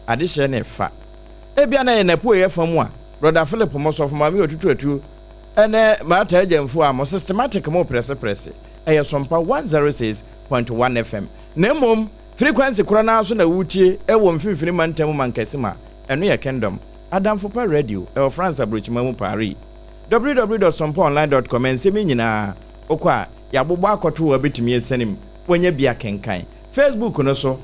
Adehyeɛ na ɛfa. Ebia na ɛyɛ n'apueeɛ fa mu a Brɔda Philip mo sɔfo maame otutu atuo ɛne Martha Agyamfo a mo systematic mo prɛse prɛse. Ɛyɛ Sompa 106.1 FM. Na mmom frequency korɔ no ara so na woretie ɛwɔ mfimfini mantam mankɛse mu a ɛno yɛ Kingdom Adamfo Pa Radio ɛwɔ France abrokyima mu Paris. www.sompaonline dot com Nsɛm yi nyinaa wokɔ a yɛabobɔ akɔto hɔ a wobɛtumi asiane mu woanya bi akenkan. Facebook no so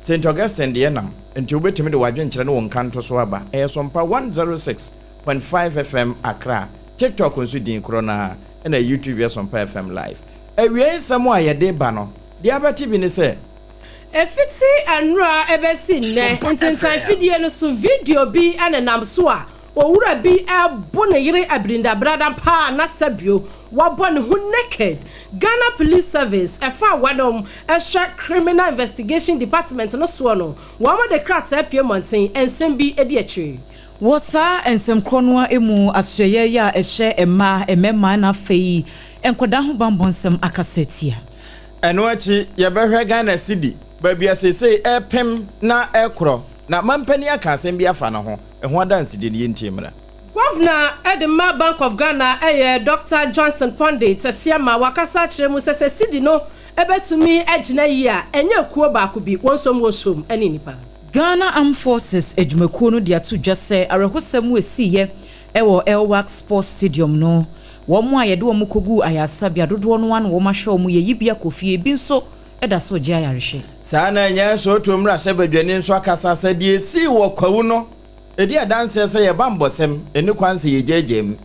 St. Augustine deɛ nam nti wobɛtumi de w'adwenkyerɛ ne wo nkanto so aba. Ɛyɛ Sompa 106.5 FM Accra. TikTok nso din korɔ no ara ɛna YouTube yɛ Sompa FM Live. Awiei nsɛm a yɛde ba no, deɛ abɛte bi ne sɛ. Ɛfiti nnora bɛsi nnɛ, ntentan fidie no so video bi nenam so a Owura bi rebo ne yere abirindabirada paa na sɛbio wabɔ ne ho naked. Ghana Police Service ɛfa a wɔnom hwɛ Criminal Investigation Department no soɔ no, wɔn de krataa pue mmɔnten, nsɛm bi di akyire. Wɔ saa nsɛm korɔ no ara mu, asoɛeɛ yi a ɛhyɛ mmaa, mmarima na afei nkwadaa ho bammɔ nsɛm akasa atia. Ɛno akyi yɛbɛhwɛ Ghana cedi, baabi a seesei ɛrepem na ɛrekorɔ, na mampanin aka asɛm bi afa ne ho. Ɛho adansedi no, yɛntie mmra. Gɔvena de ma Bank of Ghana yɛ Dɔkta Johnson Pondei Tasiama wakasa akyerɛ mu sɛ sɛ cedi no bɛtumi agyina yie a, ɛnyɛ kuo baako bi, wɔnsom wɔnsom ne nnipa. Ghana Armed Forces adwumakuo no de ato dwa sɛ awerɛhosɛm a ɛsiiɛ wɔ El-Wak Sports Stadium no, wɔn a yɛde wɔn kɔguu ayaresabea dodoɔ no ara na wɔahwɛ wɔn yie, yi bi akɔ fie, ebi nso da so regye ayarehwɛ. Saa na Nyansoto mmarahyɛbadwani nso akasa sɛ deɛ esii wɔ Kwawu no, ɛdi adanseɛ sɛ yɛn bammɔsɛm nni kwan sɛ yɛgyaagyaa mu.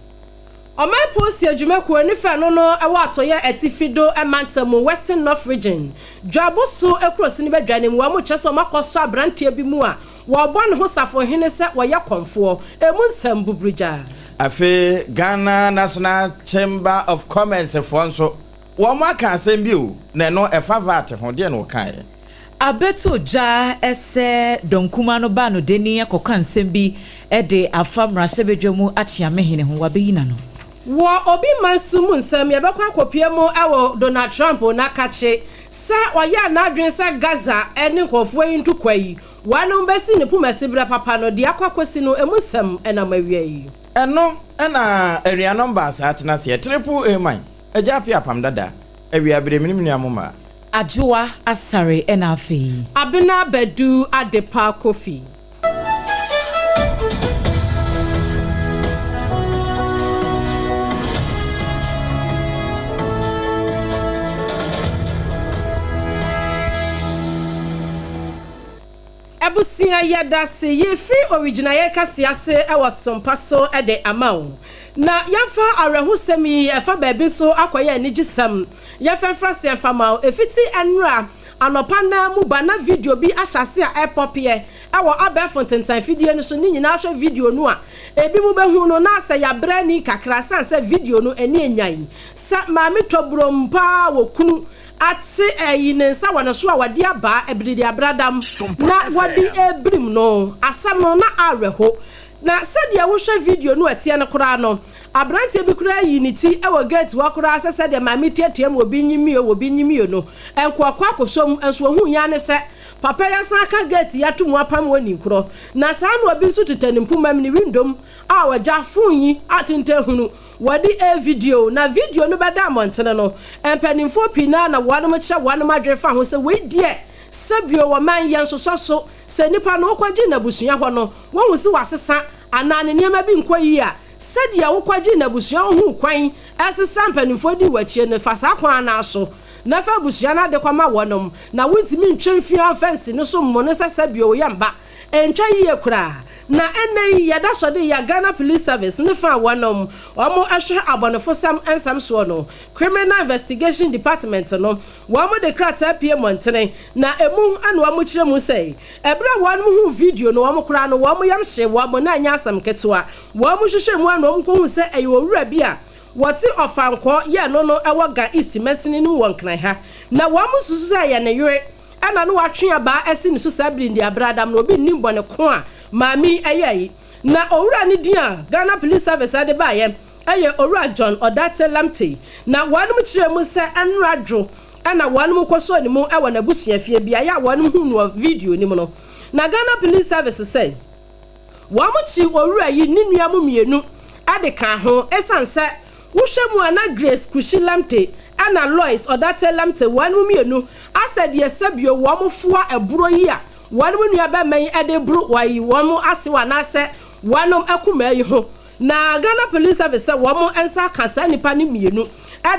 Ɔman Polisi Adwumakuo ne fɛ no no wɔ Atɔeɛ Atifi do Mantam mu, Western North Region, Dwabo so kurosini badwa no mu. Wɔn kyerɛ sɛ wɔn akɔsɔ abranteɛ bi mu a wɔbɔ ne ho safohene sɛ wɔyɛ kɔmfoɔ. Emu nsɛm buburugya. Afei Ghana National Chamber of Commerce foɔ nso Wɔn aka asɛm bi o, na ɛno ɛfa VAT ho, deɛ na wɔkaeɛ? Abɛto dwa sɛ dɔm kumaa no baa no dani kɔka nsɛm bi de afa mmarahyɛbadwa mu akyeamehene ho, wabeyi n'ano. Wɔ obi man so mu nsɛm, yɛbɛkɔ akɔpue mu wɔ Donald Trump n'akakye sɛ ɔyɛɛ n'adwene sɛ Gaza ne nkurɔfoɔ yi ntokwa yi, wɔnom bɛsi ne pumasi berɛ papa no, deɛ akɔ akɔsi no, emu nsɛm nam awia yi. Ɛno na anuanom baasaa tena aseɛ, Triple A man. Agya Appiah Apam Dada, awia bere me ne me nua mo mmaa. Adwoa Asare ɛna afei. Abena Badu Adepa Kofi. Abusua yɛdase yefiri owigyinaeɛ kaseɛ ase wɔ sompa so de ama wo. Na yɛmfa awerɛhosɛm yi ɛfa baabi nso akɔyɛ anigyesɛm. Yɛmfa mfra aseɛ mfa ma wo. Ɛfiti ɛnora anɔpa no ara mu ba na video bi ahyɛ ase a ɛrepɔpeɛ wɔ abɛɛfo ntentan fidie no so. Ne nyinaa hwɛ video no a ebinom bɛhu no na sɛ yɛabrɛ ani kakra sane sɛ video no ani anyan sɛ maame tɔburom paa wɔ kunu Ate ayi ne nsa wɔ ne so a wɔde abaa abiridi abradam na wɔde rebirim no. Asɛm no, na awerɛho. Na sɛdeɛ wohwɛ video no a ɛteɛ no koraa no, aberanteɛ bi koraa yii ne ti wɔ gate hɔ koraa sɛ sɛdeɛ maame teateam obi nye me o, obi nye me o no, nkoakoa akɔsɔ mu. Nso ɔhuu yɛn ara ne sɛ papa yi asan aka gate yi ato mu apam wɔ ni korɔ. Na saa na obi nso tetɛ ne mpomam, ne window mu a ɔgya phone yi atentɛhunu. Wɔde ɛɛ video, na video no bɛda mmɔntene no, mpaninfoɔ pii no ara na wɔnom kyerɛ wɔnom adwene fa ho sɛ wei deɛ sɛbio wɔ man yɛ nsosɔ so, sɛ nipa no wokɔgye n'abusua hɔ no wohu se wasesa anaa ne nneɛma bi nkɔ yie a, sɛdeɛ wokɔgyee n'abusua hɔ huu kwan ɛsesa mpaninfoɔ dii w'akyire no fa saa kwan no ara so na fa abusua no ade kɔma wɔnom, na wontumi ntwe mfeaa mfa nsi no so mmo no sɛ sɛbio woyɛ mba. Ɛntwa yie koraa. Na ɛnnɛ yi yɛda sɔ de yɛ Ghana Police Service ne fa a wɔnom wɔn hwɛ abɔnefosɛm nsɛm soɔ no, Criminal Investigation Department no, wɔn de krataa pue mmɔntene na ɛmu na wɔn kyerɛ mu sɛ ɛberɛ a wɔnom huu video no wɔn koraa no wɔn yam hyee wɔn na ɛnyɛ asɛm ketewa. Wɔn hwehwɛɛ mu a na wɔn kɔhuu sɛ ɛyɛ owura bi a wɔte Ɔfankɔɔ yɛ no no wɔ Ga East mansini no mu wɔ Nkran ha na wɔn susu sɛ ɛyɛ ne yere Ɛna na watwe abaa asi ne so saa bere ndi abere adam na obi nnim bɔne ko a maame yi ɛyɛe. Na owura no din a Ghana Police Service de baeɛ ɛyɛ Owura John Odartey Lamptey. Na wɔnom kyerɛɛ mu sɛ ɛnora dwo ɛna wɔnom kɔsɔɔ ne mu ɛwɔ n'abusuafie beaeɛ a wɔnom huu no wɔ video no mu no. Na Ghana Police Service sɛ wɔn kyi owura yi ne nua mu mmienu de ka ho, ɛsiane sɛ wohwɛ mu a na Grace Kushi Lamptey ɛna Lois Odartey Lamptey wɔn mu mmienu asɛ deɛ sɛbio wɔn foa aburo yi a wɔn mu nua bɛrima yi de boro wɔyi wɔn asew anaasɛ wɔn akumaa yi ho. Na Ghana Police Service sɛ wɔn nsa aka saa nnipa no mmienu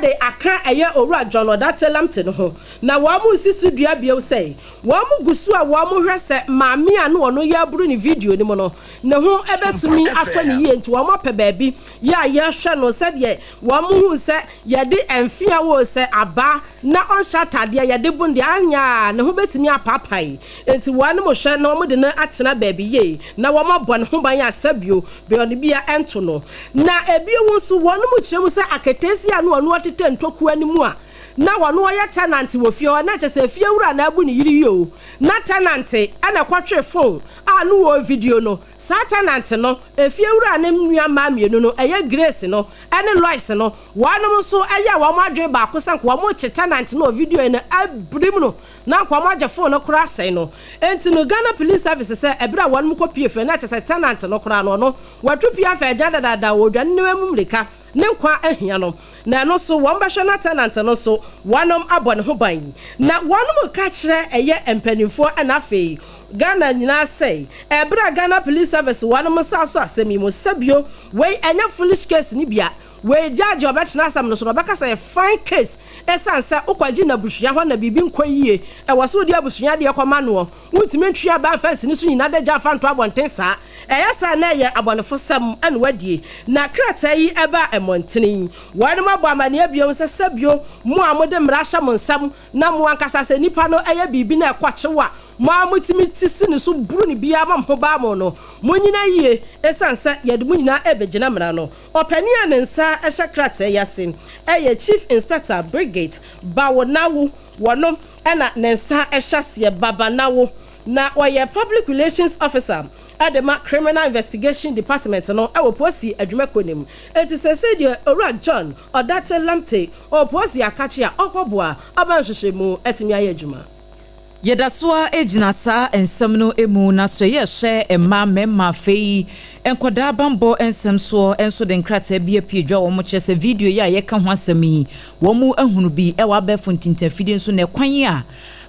de aka ɛyɛ Owura John Odartey Lamptey no ho. Na wɔn resi so dua bio sɛ wɔn gu so a wɔn hwɛ sɛ maame a na ɔno yɛ aburu ne video no mu no ne ho bɛtumi atɔ ne yie, nti wɔn apɛ baabi yɛ a yɛhwɛ no sɛdeɛ wɔn hu sɛ yɛde mfea wɔ sɛ abaa na ɔnhyɛ atadeɛ yɛde bo no deɛ anyɛ a ne ho bɛtumi apaapae, nti wɔn hwɛ na wɔn de no atena baabi yie na wɔn abɔ ne ho ban a sɛbio bɛn bi a ɛnto no. Na ebio nso wɔn kyerɛ mu sɛ aketeesia a na ɔno ɔtetɛ ntokua no mu a na wɔn ɔyɛ tenant wɔ fie hɔ, na kyerɛ sɛ fie wura na abu ne yere yie o, na tenant ɛna ɛkɔtwe phone a no wɔ video no. Saa tenant no, efie wura ne nua mmaa mmienu no, ɛyɛ Grace no ɛne Lois no, wɔn nso ɛyɛ wɔn adwene baako sɛ nka wɔn kye tenant no wɔ video yi no abirim no na nka wɔn agye phone no koraa asɛe no. Nti no Ghana Police Service sɛ ɛberɛ a wɔn kɔ pie fie na kyerɛ sɛ tenant no koraa no ɔno wɔatu pie afa agya dadaada wɔ odwane ne mu mmirika ne nkwa ahia no, na ɛno nso wɔn bɛhwɛ na tenant no nso wɔnom abɔ ne ho ban. Na wɔnom ka kyerɛ ɛyɛ mpanimfoɔ ɛna afei Ghana nyinaa sɛ ɛberɛ a Ghana Police Service wɔnom nsa so asɛm yi mu, sɛbio wei ɛnyɛ foolish case ni bia. Wei judge ɔbɛtena asɛm no so na ɔbɛka sɛ fine case, ɛsiane sɛ wokɔgye n'abusua hɔ na biribi nkɔ yie, ɛwɔ sɛ wode abusua deɛ kɔma noɔ. Wontumi ntwe aba mfa nsi ne so nyinaa da gya mfa nto abɔnten saa, ɛyɛ saa na ɛyɛ abɔnefo sɛm ɛna wadie. Na krataa yi ɛba mmɔntene yi, wɔnom abɔ amanneɛ bio sɛ sɛbio mo a mode mmara hyɛ mo nsam na mo ankasa sɛ nipa no ɛyɛ biribi na ɛkɔ akyew a mo a motumi ti si ne so buru ne biara ma mo ho baa mo no, mo nyina yie, ɛsiane sɛ yɛde mo nyinaa ɛbɛgyina mmara no. Ɔpanin a ne nsa hyɛ krataa yi ase ɛyɛ Chief Inspector Brigade Bawonawo, wɔno ɛna ne nsa hyɛ aseɛ Babanawo, na ɔyɛ Public Relations Officer ɛde ma Criminal Investigation Department no ɛwɔ polisi adwumakuo no mu. Enti sɛsɛ deɛ Owura John Odartey Lamptey ɔwɔ polisi akakye a ɔkɔboa aba nhwehwɛmu atumi ayɛ adwuma. Yɛda so a gyina saa nsɛm no mu na so ɛyɛ hyɛ mmaa mmarima afei nkɔdaa bambɔ nsɛm soɔ nso de nkrataa bi apue dwa. Wɔn kyerɛ sɛ video yi a yɛka ho asɛm yi, wɔn ahunu bi ɛwɔ abɛɛfo ntintafidie nso, na ɛkwan a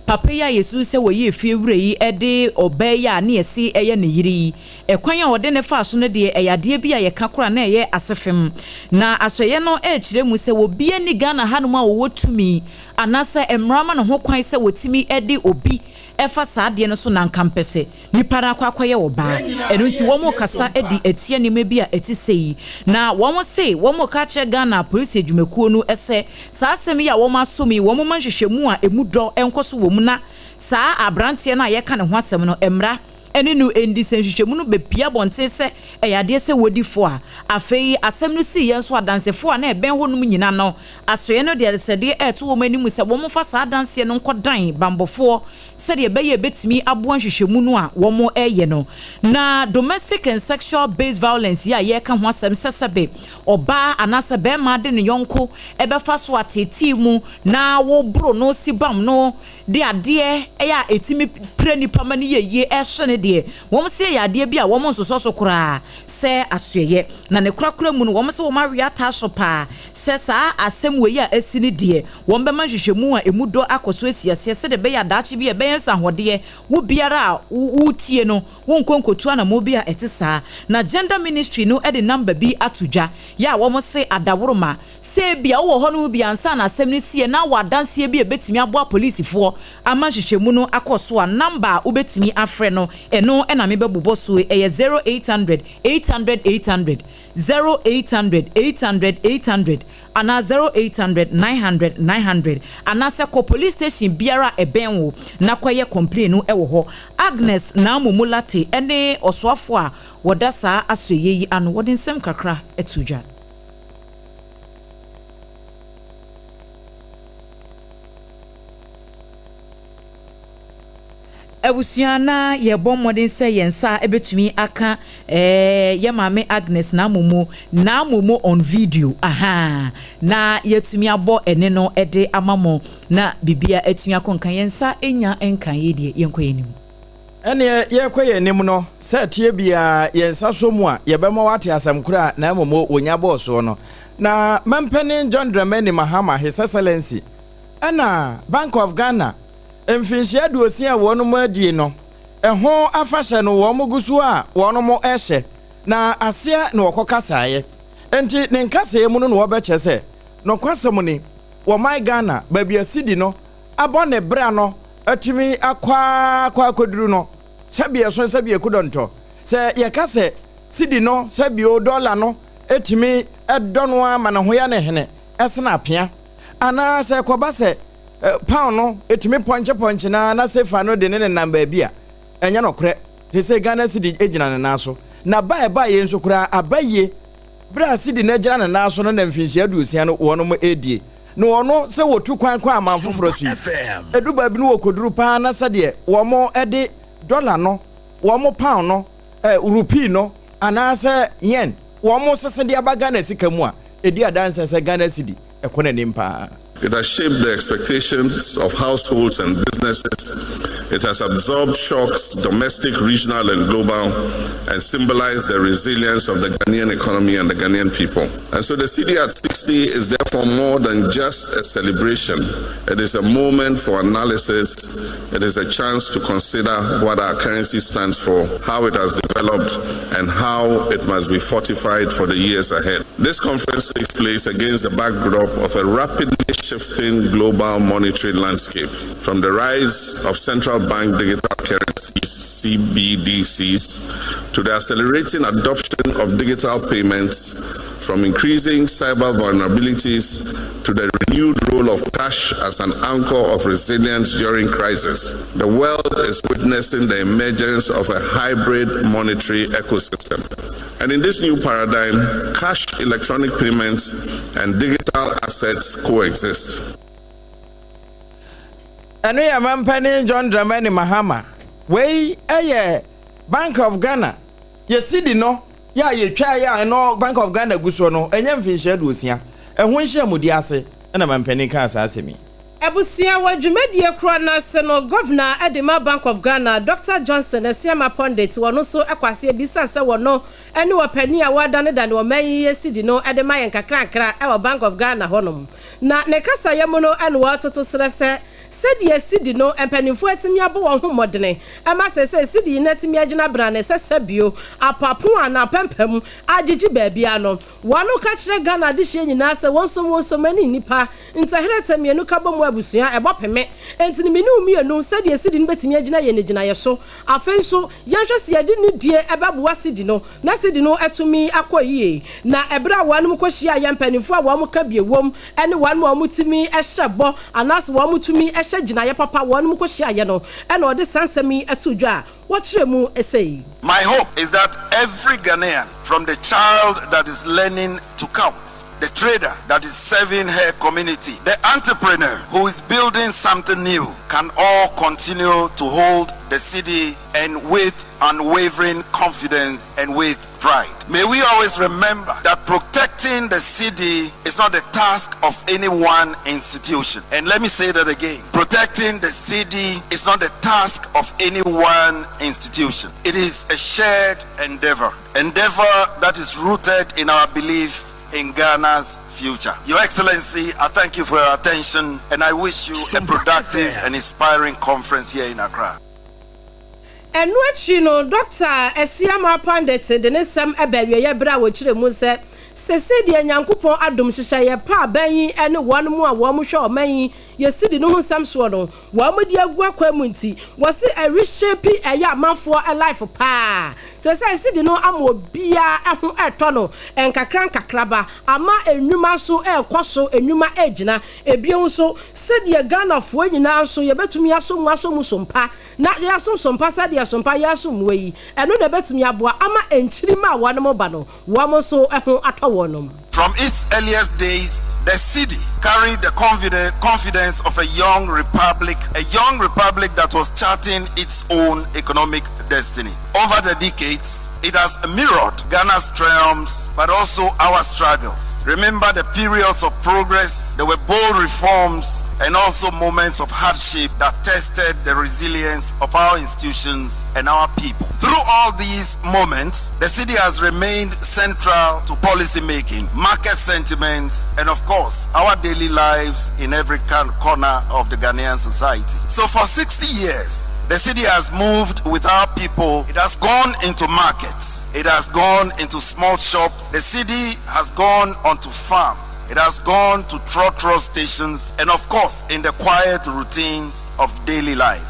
papa yi a yɛsu sɛ wɔyɛ efie wura yi de ɔbaa yi a ne yɛsi ɛyɛ ne yere yi, ɛkwan a ɔde ne fa so no deɛ, ɛyɛ adeɛ bi a yɛka kora na ɛyɛ ase fam. Na asɔeɛ no ɛrekyerɛ mu sɛ obi ani Ghana hanom a wɔwɔ tumi anaasɛ mmara ma ne ho kwan sɛ wɔtumi de obi ɛfa saa adeɛ no so na nka mpɛ sɛ nipa no akɔ akɔyɛ ɔbaa. Ɛno nti wɔn kasa de atia nneɛma bi a ɛte sɛ yi, na wɔn se wɔn ka kyerɛ Ghana polisi adwumakuo no sɛ saa asɛm yi a wɔn asom yi, wɔn ma nhwehwɛmu a emu dɔ nkɔ so wɔ mu, na saa aberanteɛ no a yɛka ne ho asɛm no, mmara ɛne no ndi. Sɛ nhwehwɛmu no bɛpia abɔnten sɛ ɛyɛ adeɛ sɛ wɔdi fo a, afei asɛm no sii yɛn nso adansefoɔ a na ɛbɛn hɔnom nyina no, asoeɛ no deɛ sɛdeɛ ɛɛto wɔn anim sɛ wɔmfa saa adanseɛ no nkɔdan bambɔfoɔ sɛdeɛ ɛbɛyɛ ɛbɛtumi aboa nhwehwɛmu no a wɔn ɛreyɛ no. Na domestic and sexual based violence yi a yɛreka ho asɛm sɛ sɛbe ɔbaa anaasɛ bɛrima de ne yɔnko ɛbɛfa so ateetee mu na wɔboro no si bam no de adeɛ ɛyɛ a ɛtumi pere nipa ma no yɛ yie ɛhyɛ ne deɛ, wɔn sɛ yɛ adeɛ bi a wɔn nsosɔ so koraa sɛ asoɛyɛ. Na ne korakora mu no, wɔn sɛ wɔn awe ataa so paa sɛ saa asɛm wei a asi ne deɛ, wɔn bɛma nhwehwɛmu a emu dɔ akɔ so asi aseɛ sɛdeɛ ɛbɛyɛ adaakye bi a ɛbɛyɛ nsahodeɛ wo biara a wotie no wonkɔ nkotu anamɔ bi a ɛte saa. Na Gender Ministry no de number bi ato dwa yɛ a wɔn se adaworoma sɛ bia wowɔ hɔ no bi ansa na asɛm no sie na wɔ adanseɛ bi a ɛbɛtumi aboa polisifoɔ ama nhwehwɛmu no akɔ so a, number a wobɛtumi afrɛ no, ɛno ɛna mebɛbobɔ so. Ɛyɛ 0800 800 800, 0800 800 800 anaa 0800 900 900, anaasɛ kɔ police station biara a ɛbɛn wo na kɔyɛ complain no ɛwɔ hɔ. Agnes Naamomu Late ɛne ɔsoafoɔ a wɔda saa asoɛyɛ yi ano, wɔde nsɛm kakra ɛto dwa. Abusua, na yɛbɔ mmɔden sɛ yɛn nsa bɛtumi aka yɛ maame Agnes Naamomu on video aha na yɛtumi abɔ ɛne no de ama mo na biribia atumi akɔ nka. Yɛn nsa nya nka yɛ deɛ, yɛnkɔ yɛn anim. Ɛneɛ yɛrekɔ yɛn anim no, sɛ ɛteɛ biara yɛn nsa sɔ mu a, yɛbɛma woate asɛm korɔ a na mmom wɔnya bɔɔ soɔ no. Na Mampanin John Dramani Mahama, His Excellency, ɛna Bank of Ghana mfinhyia aduosia a wɔnom adie no, ɛho afahyɛ no wɔn gu so a wɔnom rehyɛ, na aseɛ na wɔkɔ kasaeɛ. Enti ne nkasaeɛ mu no na wɔbɛkyerɛ sɛ, nokwasɛm ni, wɔman Ghana, baabi a cedi no abɔ ne bra no atumi akɔ ara akɔ akɔduru no, sɛbi ɛso sɛbi ɛkudɔntɔ. Sɛ yɛka sɛ cedi no sɛbi o dɔla no tumi dɔ no ara ma ne ho yɛ ne hene sene apea, anaa sɛ ɛkɔba sɛ pound no tumi pɔnkyepɔnkye no ara na sefa no de ne nenam baabi a, ɛnyɛ nokorɛ. Seesei Ghana cedi gyina ne nan so, na ba a ɛbaeɛ nso koraa aba yie. Berɛ a cedi no agyina ne nan so no na mfinhyia 60 no wɔnom redie. Na ɔno sɛ wɔtu kwan kɔ aman foforɔ so yi, ɛdu baabi no wɔkɔduru paa na sɛdeɛ wɔde dɔla no, wɔn pound no, rupee no anaasɛ yen wɔsese de aba Ghana sika mu a, ɛdi adanseɛ sɛ Ghana cedi ɛkɔ n'anim paa. It has shaped the expectations of households and businesses. It has absorbed shocks, domestic, regional, and global, and symbolized the resilience of the Ghanaian economy and the Ghanaian people. And so the cedi at 60 is therefore more than just a celebration. It is a moment for analysis. It is a chance to consider what our currency stands for, how it has developed, and how it must be fortified for the years ahead. This conference takes place against the backdrop of a rapidly shifting global monetary landscape. From the rise of central bank digital currencies, CBDCs, to the accelerating adoption of digital payments, from increasing cyber vulnerabilities to the renewed role of cash as an anchor of resilience during crisis, the world is witnessing the emergence of a hybrid monetary ecosystem. And in this new paradigm, cash, electronic payments, and digital assets coexist. Ɛno yɛ Mampanin John Dramani Mahama. Wei yɛ Bank of Ghana. Yɛ cedi no yɛ a yɛtwaeɛ a ɛno Bank of Ghana gu soɔ no, ɛnyɛ mfinhyia 60. Ɛho nhyiamudi ase na mampanin kaa saa asɛm yi. Abusua wɔ dwumadie korɔ no ase no, Gɔvena de ma Bank of Ghana, Dɔkta Johnson Asiamah Pondit, wɔno nso kɔ aseɛ bisa sɛ wɔno ne ɔpanin a wɔadanedane ɔman yi cedi no de ma yɛn nkakrankra wɔ Bank of Ghana hɔnom. Na ne kasayɛ mu no na wɔretoto serɛ sɛ sɛdeɛ cedi no mpanimfoɔ atumi abɔ wɔn ho mmɔdene ma seesei cedi yi no atumi agyina brane sɛ sɛbio apapo anaa apampam agyegye baabiara no, Wɔn ka kyerɛ Ghana adehyeɛ nyinaa sɛ wɔnsom wɔnsom ɛne nnipa ntɛherɛtɛ mienu ka bɔ mu abusua ɛbɔ peme enti no mene wo mienu sɛdeɛ sidi no bɛtumi agyina yɛn agyinayɛ so. Afei nso yɛnhwɛ sɛ yɛde nidie ɛbɛboa sidi no na sidi no atumi akɔ yie. Na ɛberɛ a wɔnom kɔ hyia yɛn mpaninfoɔ a wɔn ka bie wom ɛne wɔnom a wɔn tumi hyɛ bɔ anaase wɔn tumi hyɛ gyinaeɛ papa wɔnom kɔ hyiaeɛ no ɛna ɔde saa nsɛm yi too dwa a wɔkyerɛ mu sei. My hope is that every Ghanaian, from the child that is learning to count, the trader that is serving her community, the entrepreneur who is building something new, can all continue to hold the cedi and with unwavering confidence and with pride. May we always remember that protecting the cedi is not the task of any one institution. And let me say that again. Protecting the cedi is not the task of any one institution. It is a shared endeavor. Endeavor that is rooted in our belief in Ghana's future. Your Excellency, I thank you for your attention and I wish you a productive and inspiring conference here in Accra. Ɛno akyi no, Dɔkta Asiamah Pandit de ne nsɛm ba awieeɛ berɛ a ɔkyerɛ mu sɛ, Seesei deɛ Nyankopɔn adom nhyehyɛeɛ pa a bɛn yi ne wɔn a wɔhwɛ ɔman yi yɛ sidi no ho nsɛm soɔ no, wɔn de agu akwan mu nti, wɔse ɛreshape ɛyɛ amanfoɔ life paa. Seesei sidi no ama obiara ho retɔ no nkakra nkakraba, ama nnwuma nso rekɔ so, nnwuma regyina. Ebio nso, sɛdeɛ Ghanafoɔ nyinaa nso yɛbɛtumi asɔ mu asɔ mu so mpa na yɛasom so mpa sɛdeɛ so mpa yɛresom mmoa yi, ɛno na ɛbɛtumi aboa ama nkyirimma a wɔnom ba no, wɔn nso ho atɔ wɔnom. From its earliest days, the cedi carried the confidence of a young republic, a young republic that was charting its own economic destiny. Over the decades, It has mirrored Ghana's triumphs, but also our struggles. Remember the periods of progress, there were bold reforms, and also moments of hardship that tested the resilience of our institutions and our people. Through all these moments, the cedi has remained central to policy making, market sentiments, and of course, our daily lives in every corner of the Ghanaian society. So for 60 years, the cedi has moved with our people. It has gone into markets. It has gone into small shops. The cedi has gone onto farms. It has gone to trotro stations and of course in the quiet routines of daily life.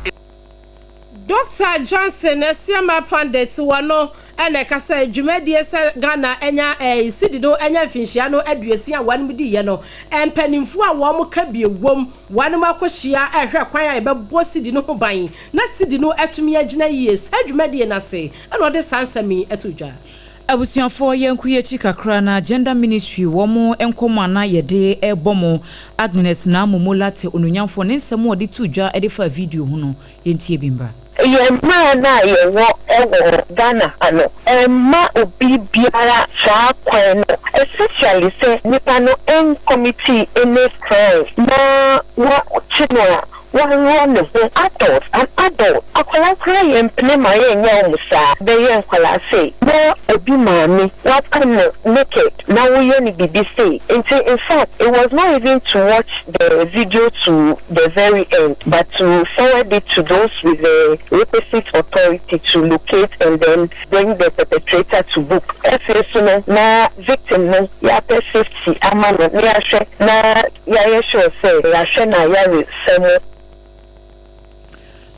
Dr. Johnson Asiama Pundit wɔ no ɛna ɛkasa dwumadie sɛ Ghana ɛnya cedi no ɛnya mfinhyia no 60 a wɔn di yɛ no, mpanimfoɔ a wɔn ka bie wɔm wɔn akɔhyia ɛhwɛ kwan a yɛbɛbɔ cedi no ho ban na cedi no atumi agyina yie. Saa dwumadie n'ase ɛna ɔde saa nsɛm yi ɛto dwa. Abusuafoɔ, yɛnko yɛ akyi kakra na Gender Ministry wɔn nkɔmɔ ana yɛde ɛbɔ mo. Agnes Naa Momo Lartey onuonyamfoɔ ne nsɛm a ɔde to dwa de fa video ho no, yɛntie bi mbra. Yɛn mmaa no a yɛwɔ wɔ Ghana ha no, ɛmma obi biara saa kwan no, especially sɛ nipa no ncommit any crime na wakye no a waworɔ ne ho. Adult, an adult, akwadaa koraa yɛ mpene ma yɛnyɛ wɔn saa. Bɛyɛ nkwadaa sei na obi maame wapa no naked na woyɛ no biribi sei. Nti in fact, it was not even to watch the video to the very end, but to forward it to those with the requisite authority to locate and then bring the perpetrator to book. Afei so no, na victim no yɛapɛ safety ama no na yɛahwɛ na yɛayɛ sure sɛ yɛahwɛ na yɛaresɛ mu.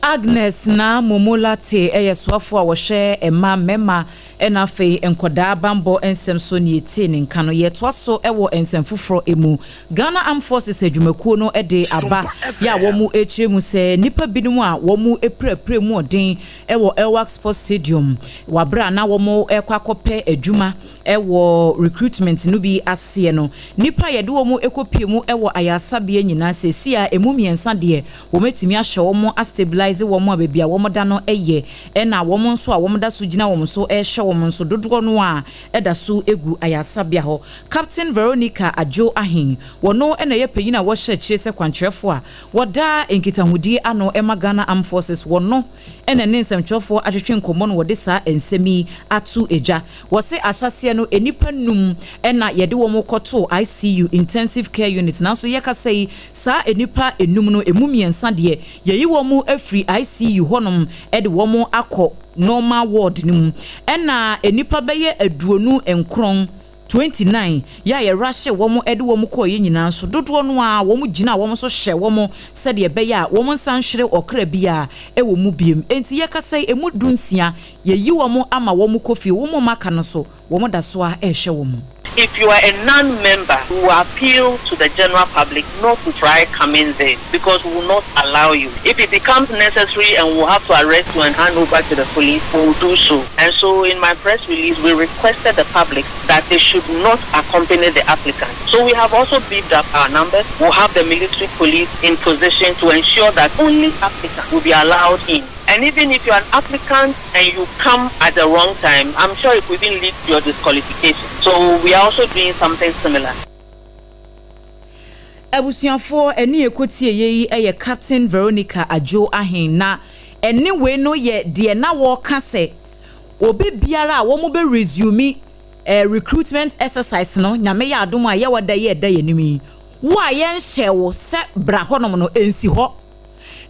Agnes Naa Momo Lartey ɛyɛ soafoɔ a wɔhwɛ mmaa, mmarima ɛna afei nkɔdaa bambɔ nsɛm so ne yɛtie ne nka no. Yɛtoa so ɛwɔ nsɛm foforɔ mu. Ghana Armed Forces adwumakuo no de aba yɛ a wɔn akyerɛ mu sɛ nnipa binom a wɔn apirapira mu ɔden ɛwɔ Elwak Sports Stadium wabere a na wɔn ɛkɔ akɔpɛ adwuma ɛwɔ recruitment no bi aseɛ no, nnipa a yɛde wɔn ɛkɔpie mu ɛwɔ ayaresabea nyinaa sɛsi a emu mmiɛnsa deɛ, wɔn atumi ahyɛ wɔn astabilize wɔn a baabi a wɔn da no yɛ, ɛna wɔn nso a wɔn da so gyina wɔn so ɛrehyɛ wɔn nso dodoɔ no a ɛda so egu ayaresabea hɔ. Captain Veronica Adwo Ahen, wɔno ɛna ɛyɛ panyin a wɔhyɛ akyire sɛ kwankyerɛfoɔ a wɔda nkitahodie ano ɛma Ghana Armed Forces, wɔno ɛna ne nsɛmtwerɛfoɔ atwetwe nkɔmmɔ no wɔde saa nsɛm yi ato edwa. Wɔse ahyɛseɛ no, nnipa num ɛna yɛde wɔn kɔtoo ICU, intensive care unit, nanso yɛkasa yi, saa nnipa enum no emu mmiɛnsa deɛ, yɛyi wɔn afiri ICU hɔnom ɛde wɔn akɔ normal ward no mu, ɛna nnipa bɛyɛ 29, 29 yɛ a yɛrahyɛ wɔn de wɔn kɔɔ yɛ nyinaa nso, dodoɔ no a wɔn gyina wɔn nso hyɛ wɔn sɛdeɛ ɛbɛyɛ a wɔn nsa nhwere ɔkra bi a ɛwɔ mu biem. Nti yɛkasa yi, emu 16 yɛyi wɔn ama wɔn kɔ fie. Wɔn a aka no so, wɔn da so a ɛrehwɛ wɔn. If you are a non-member, we will appeal to the general public not to try coming there because we will not allow you. If it becomes necessary and we will have to arrest you and hand over to the police, we will do so. And so in my press release, we requested the public that they should not accompany the applicant. So we have also beefed up our numbers. We'll have the military police in position to ensure that only applicants will be allowed in. And even if you're an applicant and you come at the wrong time, I'm sure it will even lead to your disqualification. So we are also doing something similar. Abusuafoɔ, ɛne ɛkɔtie yɛ yi yɛ Captain Veronica Adwo Ahen, na ɛne wei no yɛ deɛ na wɔreka sɛ obi biara a wɔn bɛ resume recruitment exercise no, Nyame yɛ adom a yɛwɔ da yɛ ɛda yɛn anim yi, wo a yɛnhyɛ wo sɛ bra hɔnom no, nsi hɔ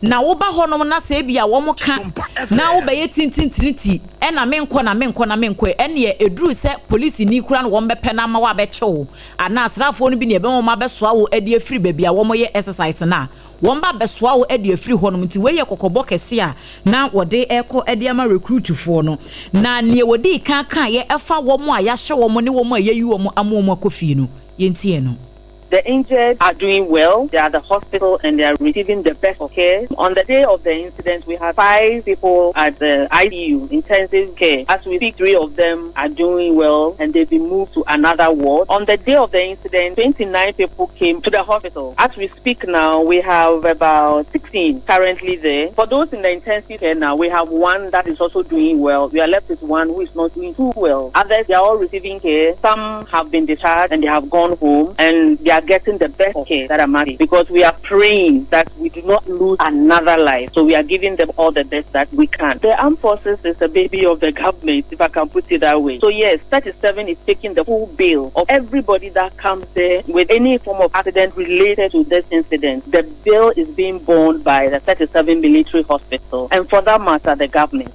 na woba hɔnom na sɛ ebi a wɔn ka na wobɛyɛ tintintinti ɛna menkɔ na menkɔ na menkɔ, ɛneɛ eduru sɛ polisi ni kura no wɔn bɛpɛ na ama wabɛkyɛ wo anaa asraafoɔ no bi ne ɛbɛn wɔn abɛsoa wo ɛde afiri baabi a wɔn yɛ exercise na wɔn ba bɛsoa wo ɛde afiri hɔnom. Nti wei yɛ kɔkɔbɔ kɛse a na wɔde ɛkɔ ɛde ama recruitfoɔ no. Na nea wɔdi kan kan yɛ ɛfa wɔn a yɛahyɛ wɔn ne wɔn a yɛyi wɔn ama wɔn akɔ fie no, yɛntie no. The injured are doing well. They are at the hospital and they are receiving the best of care. On the day of the incident, we had five people at the ICU, intensive care. As we speak, three of them are doing well and they've been moved to another ward. On the day of the incident, 29 people came to the hospital. As we speak now, we have about 16 currently there. For those in the intensive care now, we have one that is also doing well. We are left with one who is not doing too well. Others, they are all receiving care. Some have been discharged and they have gone home and they are getting the best of care that are married because we are praying that we do not lose another life. So we are giving them all the best that we can. The armed forces is a baby of the government, if I can put it that way. So yes, 37 is taking the full bill of everybody that comes there with any form of accident related to this incident. The bill is being borne by the 37 military hospital and for that matter, the government.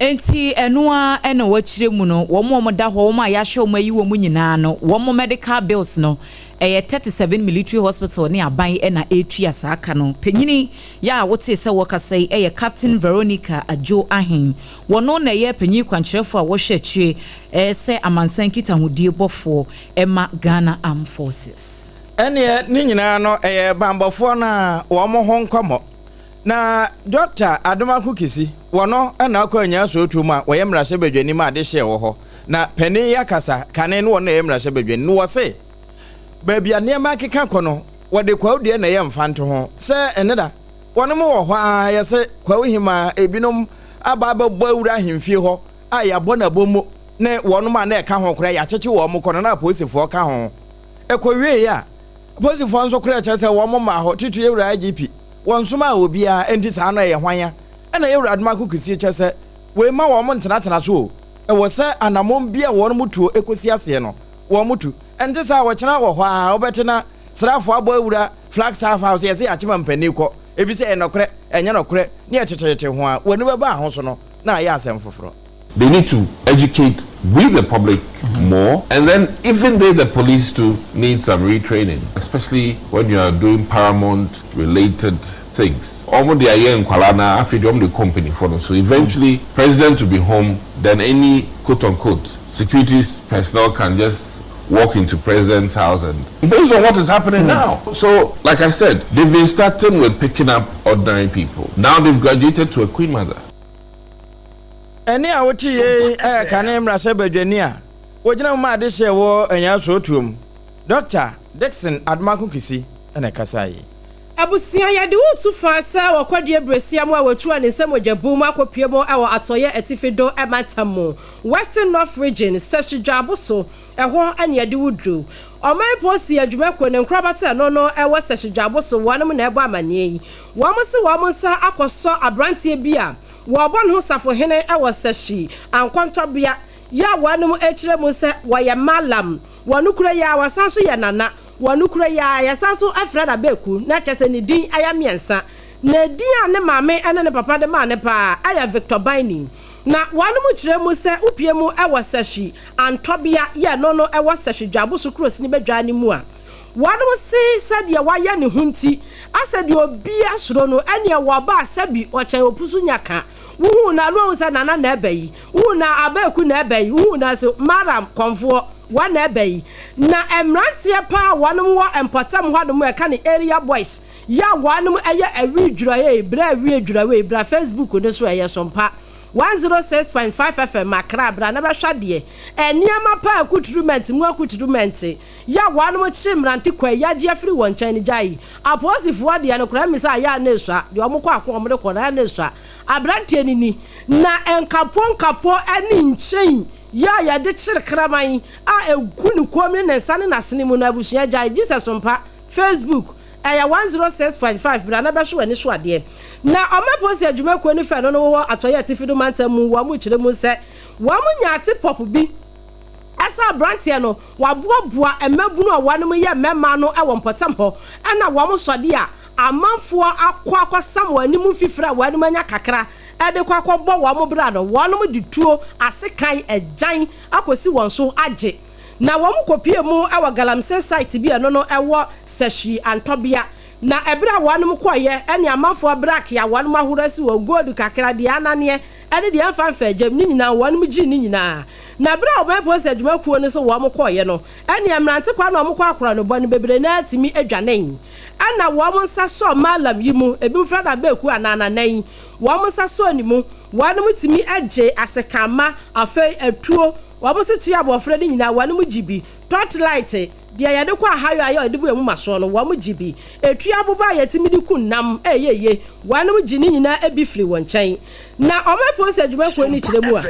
Nti ɛno a ɛna wɔakyerɛ mu no, wɔn a wɔda hɔ, wɔn a yɛahyɛ wɔn ayi wɔn nyinaa no, wɔn medical bills no ɛyɛ 37 Military Hospital ne aban ɛna ɛretua saa aka no. Panyini yɛ a wote sɛ wɔkasa yi ɛyɛ Captain Veronica Adwo Ahen. Wɔno na ɛyɛ panyin kwankyerɛfoɔ a wɔhwɛ akyire ɛyɛ sɛ amansan nkitahodie bɔfoɔ ɛma Ghana Armed Forces. Ɛneɛ ne nyinaa no ɛyɛ bambɔfoɔ no a wɔn ho nkɔmmɔ na Dr Adomako Kisi wɔno ɛna akɔ anya sootuo mu a wɔyɛ mmarahyɛbadwani mu ade hyɛ wɔ hɔ na panin yi akasa kane no, wɔno ɛyɛ mmarahyɛbadwani no, wɔ baabi a nneɛma akeka kɔ no, wɔde kwawu na ɛyɛ mfa nto ho sɛ ɛne da wɔnom wɔ hɔ a yɛsɛ kwawu hema ebinom aba abɛbɔ awura ahemfie hɔ a yɛabɔ n'abɔ mu ne wɔnom a na ɛka ho koraa yɛakyekye wɔn kɔ no na apolisifoɔ ka ho. Ɛkɔwie a apolisifoɔ nso koraa kyerɛ sɛ wɔn ma hɔ titiri ewura IGP wɔn nso ma obiara nti saa no ɛyɛ hwanya. Ɛna ewura Adomako Kisi kyɛ sɛ wei ma wɔn ntenatena so o, ɛwɔ sɛ anammɔn bi a wɔn mu tuo ekosi aseɛ no wɔn mu tu. Ɛnte saa, wɔkyena wɔ hɔ a wɔbɛte na srafoɔ abɔ awura Flagstaff House, yɛsɛ yɛakyema mpanin kɔ ebi sɛ ɛyɛ nɔkorɛ, ɛnyɛ nɔkorɛ ne yɛtetetete ho a wɔn ani bɛba aho so no na ayɛ asɛm foforɔ. They need to educate we the public more, and then even they, the police, too, need some retraining, especially when you are doing paramount related things. Almost the year in Kualana, after the company for them. So eventually, president will be home, then any quote unquote security personnel can just walk into president's house and based on what is happening now. So, like I said, they've been starting with picking up ordinary people. Now they've graduated to a queen mother. Ɛne a wote yei ɛyɛ kane mmarahyɛ badwani a wɔgyina mu ma ade hyɛ wɔ Anyaa mu, Dr Dixon Adomako Kisi, ɛna ɛkasa yi. Abusua, yɛde wotu fa sɛ wɔkɔdeɛ beresia mu a wɔtu a ne nsɛm mogyabu mu akɔpie mu ɛwɔ Atɔyɛ Atifi do ɛmantam mu, Western North Region, Sɛhyi Dwaabo so ɛhɔ ɛne yɛde wo duru. Ɔman polisi adwumakuo ne nkorabata ɛno no ɛwɔ Sɛhyi Dwaabo so, wɔnom na ɛbɔ amanneɛ yi. Wɔn se wɔn nsa akɔsɔ aberanteɛ bi a wɔbɔ ne ho safohene ɛwɔ Sɛhyi Ankɔntɔbea yɛ a wɔnom akyerɛ mu sɛ wɔyɛ malam. Wɔn kura yi a wɔsan so yɛ nana, wɔn kura yi a yɛsan so afrɛ na beeku na kyerɛ sɛ ne din ayɛ mmiɛnsa, na din a ne maame ne ne papa de maa ne paa ayɛ Victor Baini. Na wɔnom kyerɛ mu sɛ wopie mu ɛwɔ Sɛhyi Antɔbea yɛ no ɛwɔ Sɛhyi Dwaboso kuro sini bɛdwa ne mu a wɔnom se sɛdeɛ wayɛ ne ho nti asɛ deɛ obi asoro no ɛneɛ wɔba sɛbi ɔkyɛn opusu nyaka. Wohu na no sɛ nana na ɛbɛ yi, wohu na abeeku na ɛbɛ yi, wohu na sɛ maram kɔnfoɔ wɔn na ɛbɛ yi. Na mmeranteɛ paa wɔnom wɔ mpɔtam hɔnom ɛka ne area boys yɛ a wɔnom ɛyɛ awi dwurae bere awi dwurae bra Facebook no so, ɛyɛ Sompa 106.5 FM Accra, bra na bɛhwɛ adeɛ nneɛma pa accoutrement mu accoutrement yɛ a wɔnom kye mmerante kwa yagye afiri wɔn nkyɛn no. Gyae apolisifoɔ deɛ no koraa mi sɛ ayɛ a na esua deɛ ɔmo kɔ ako ɔmo de kɔ na ayɛ na esua. Aberanteɛ ni ni na nkapo nkapo ɛne nkyɛn yɛ a yɛde kyere kraman a egu ne kɔn mu ne ne nsa ne n'asene mu no. Abusua, gyae Jesus Mpa Facebook ɛyɛ 106.5, bra na bɛhwɛ w'ani so adeɛ. Na ɔma polisi adwumakuo no fɛ no no wɔ Atɔyɛ Atifi do mantam mu, wɔn mo kyerɛ mu sɛ wɔn mo nya ate pɔp bi ɛsɛ aberanteɛ no waboaboa mmabunu a wɔnom yɛ mmarima no wɔ mpɔtam hɔ, ɛna wɔn sɔde a amanfoɔ akɔ akɔsam wɔn anim mfifiri a wɔn anya kakra ɛde kɔ akɔbɔ wɔn bra no, wɔnom de tuo asekan agyan akɔsi wɔn so agye. Na wɔn kɔpie mu wɔ galamsey site bi a ɛno no ɛwɔ Sɛhyi Antɔbea. Na ɛberɛ a wɔnom kɔɔyɛ ɛne amanfoɔ brake a wɔnom ahorow asi wɔ gold kakra deɛ ananeɛ. ne deɛ ɛmfa mfa agyam ne nyinaa wɔnom gyee ne nyinaa. Na berɛ a ɔman polisi adwumakuo no nso wɔn kɔeɛ no, ɛneɛ mmerante kwa na wɔkɔ akorɔnobɔ no bebree no ara tumi dwanee. Ɛna wɔn nsa sɔɔ Mallam yi mu, ebinom frɛ no Abeku anaa Nanan, wɔn nsa sɔɔ ne mu, wɔnom tumi gyee asekamma, afei atuo, wɔn nso tua abɔfra no nyinaa wɔnom gye bi, torchlight, Deɛ yɛde kɔ ahayɔ a yɛde bu yɛn moma soɔ no, wɔn gye bi. Etua aboba a yɛtumi de ku nnam ɛyɛ yie, wɔnom gye ne nyinaa bi firi wɔn nkyɛn. Na ɔman polisi adwumakuo no kyerɛ mu a,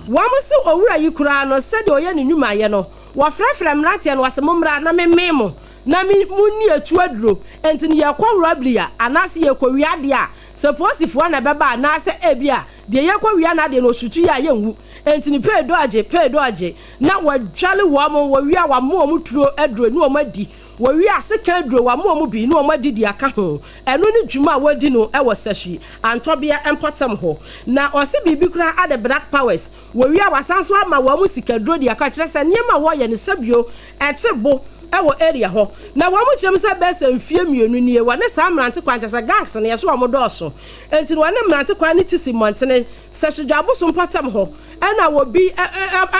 wɔn se owura yi koraa no, sɛdeɛ ɔyɛ ne nnwumayɛ no, wɔfrɛfrɛ mmeranteɛ no, wɔse mommra na memmee mo, na me monni atuo aduro. Enti no yɛkɔ robbery a, anaase yɛkɔwia adeɛ a, sɛ polisifoɔ na ɛbɛba anaasɛ ebia deɛ yɛkɔwia no adeɛ no ɔsutu yɛ a, yɛnwu. Enti no pay dɔɔgye, pay dɔɔgye. Na wɔadwale wɔn, wɔwie a wɔama wɔn turo aduro ne wɔn adi, wɔwie a sekan aduro wɔama wɔn bi ne wɔn adi de aka ho. Ɛno ne dwuma a wɔdi no wɔ Sahwi Antɔbea mpɔtam hɔ. Na ɔse biribi koraa ade Black Powers, wɔwie a wɔasan nso ama wɔn sikaduro de aka, kyerɛ sɛ nneɛma a wɔyɛ no sɛbio ɛte bo wɔ area hɔ. Na wɔn kyerɛ mu sɛ bɛyɛ sɛ mfie mmienu nie wɔne saa mmerante kwan, kyerɛ sɛ gangs no yɛse wɔn dɔɔso, enti no wɔne mmerante kwan no ti si mmɔntene Sahwi Dwaboso mpɔtam hɔ. Ɛna obi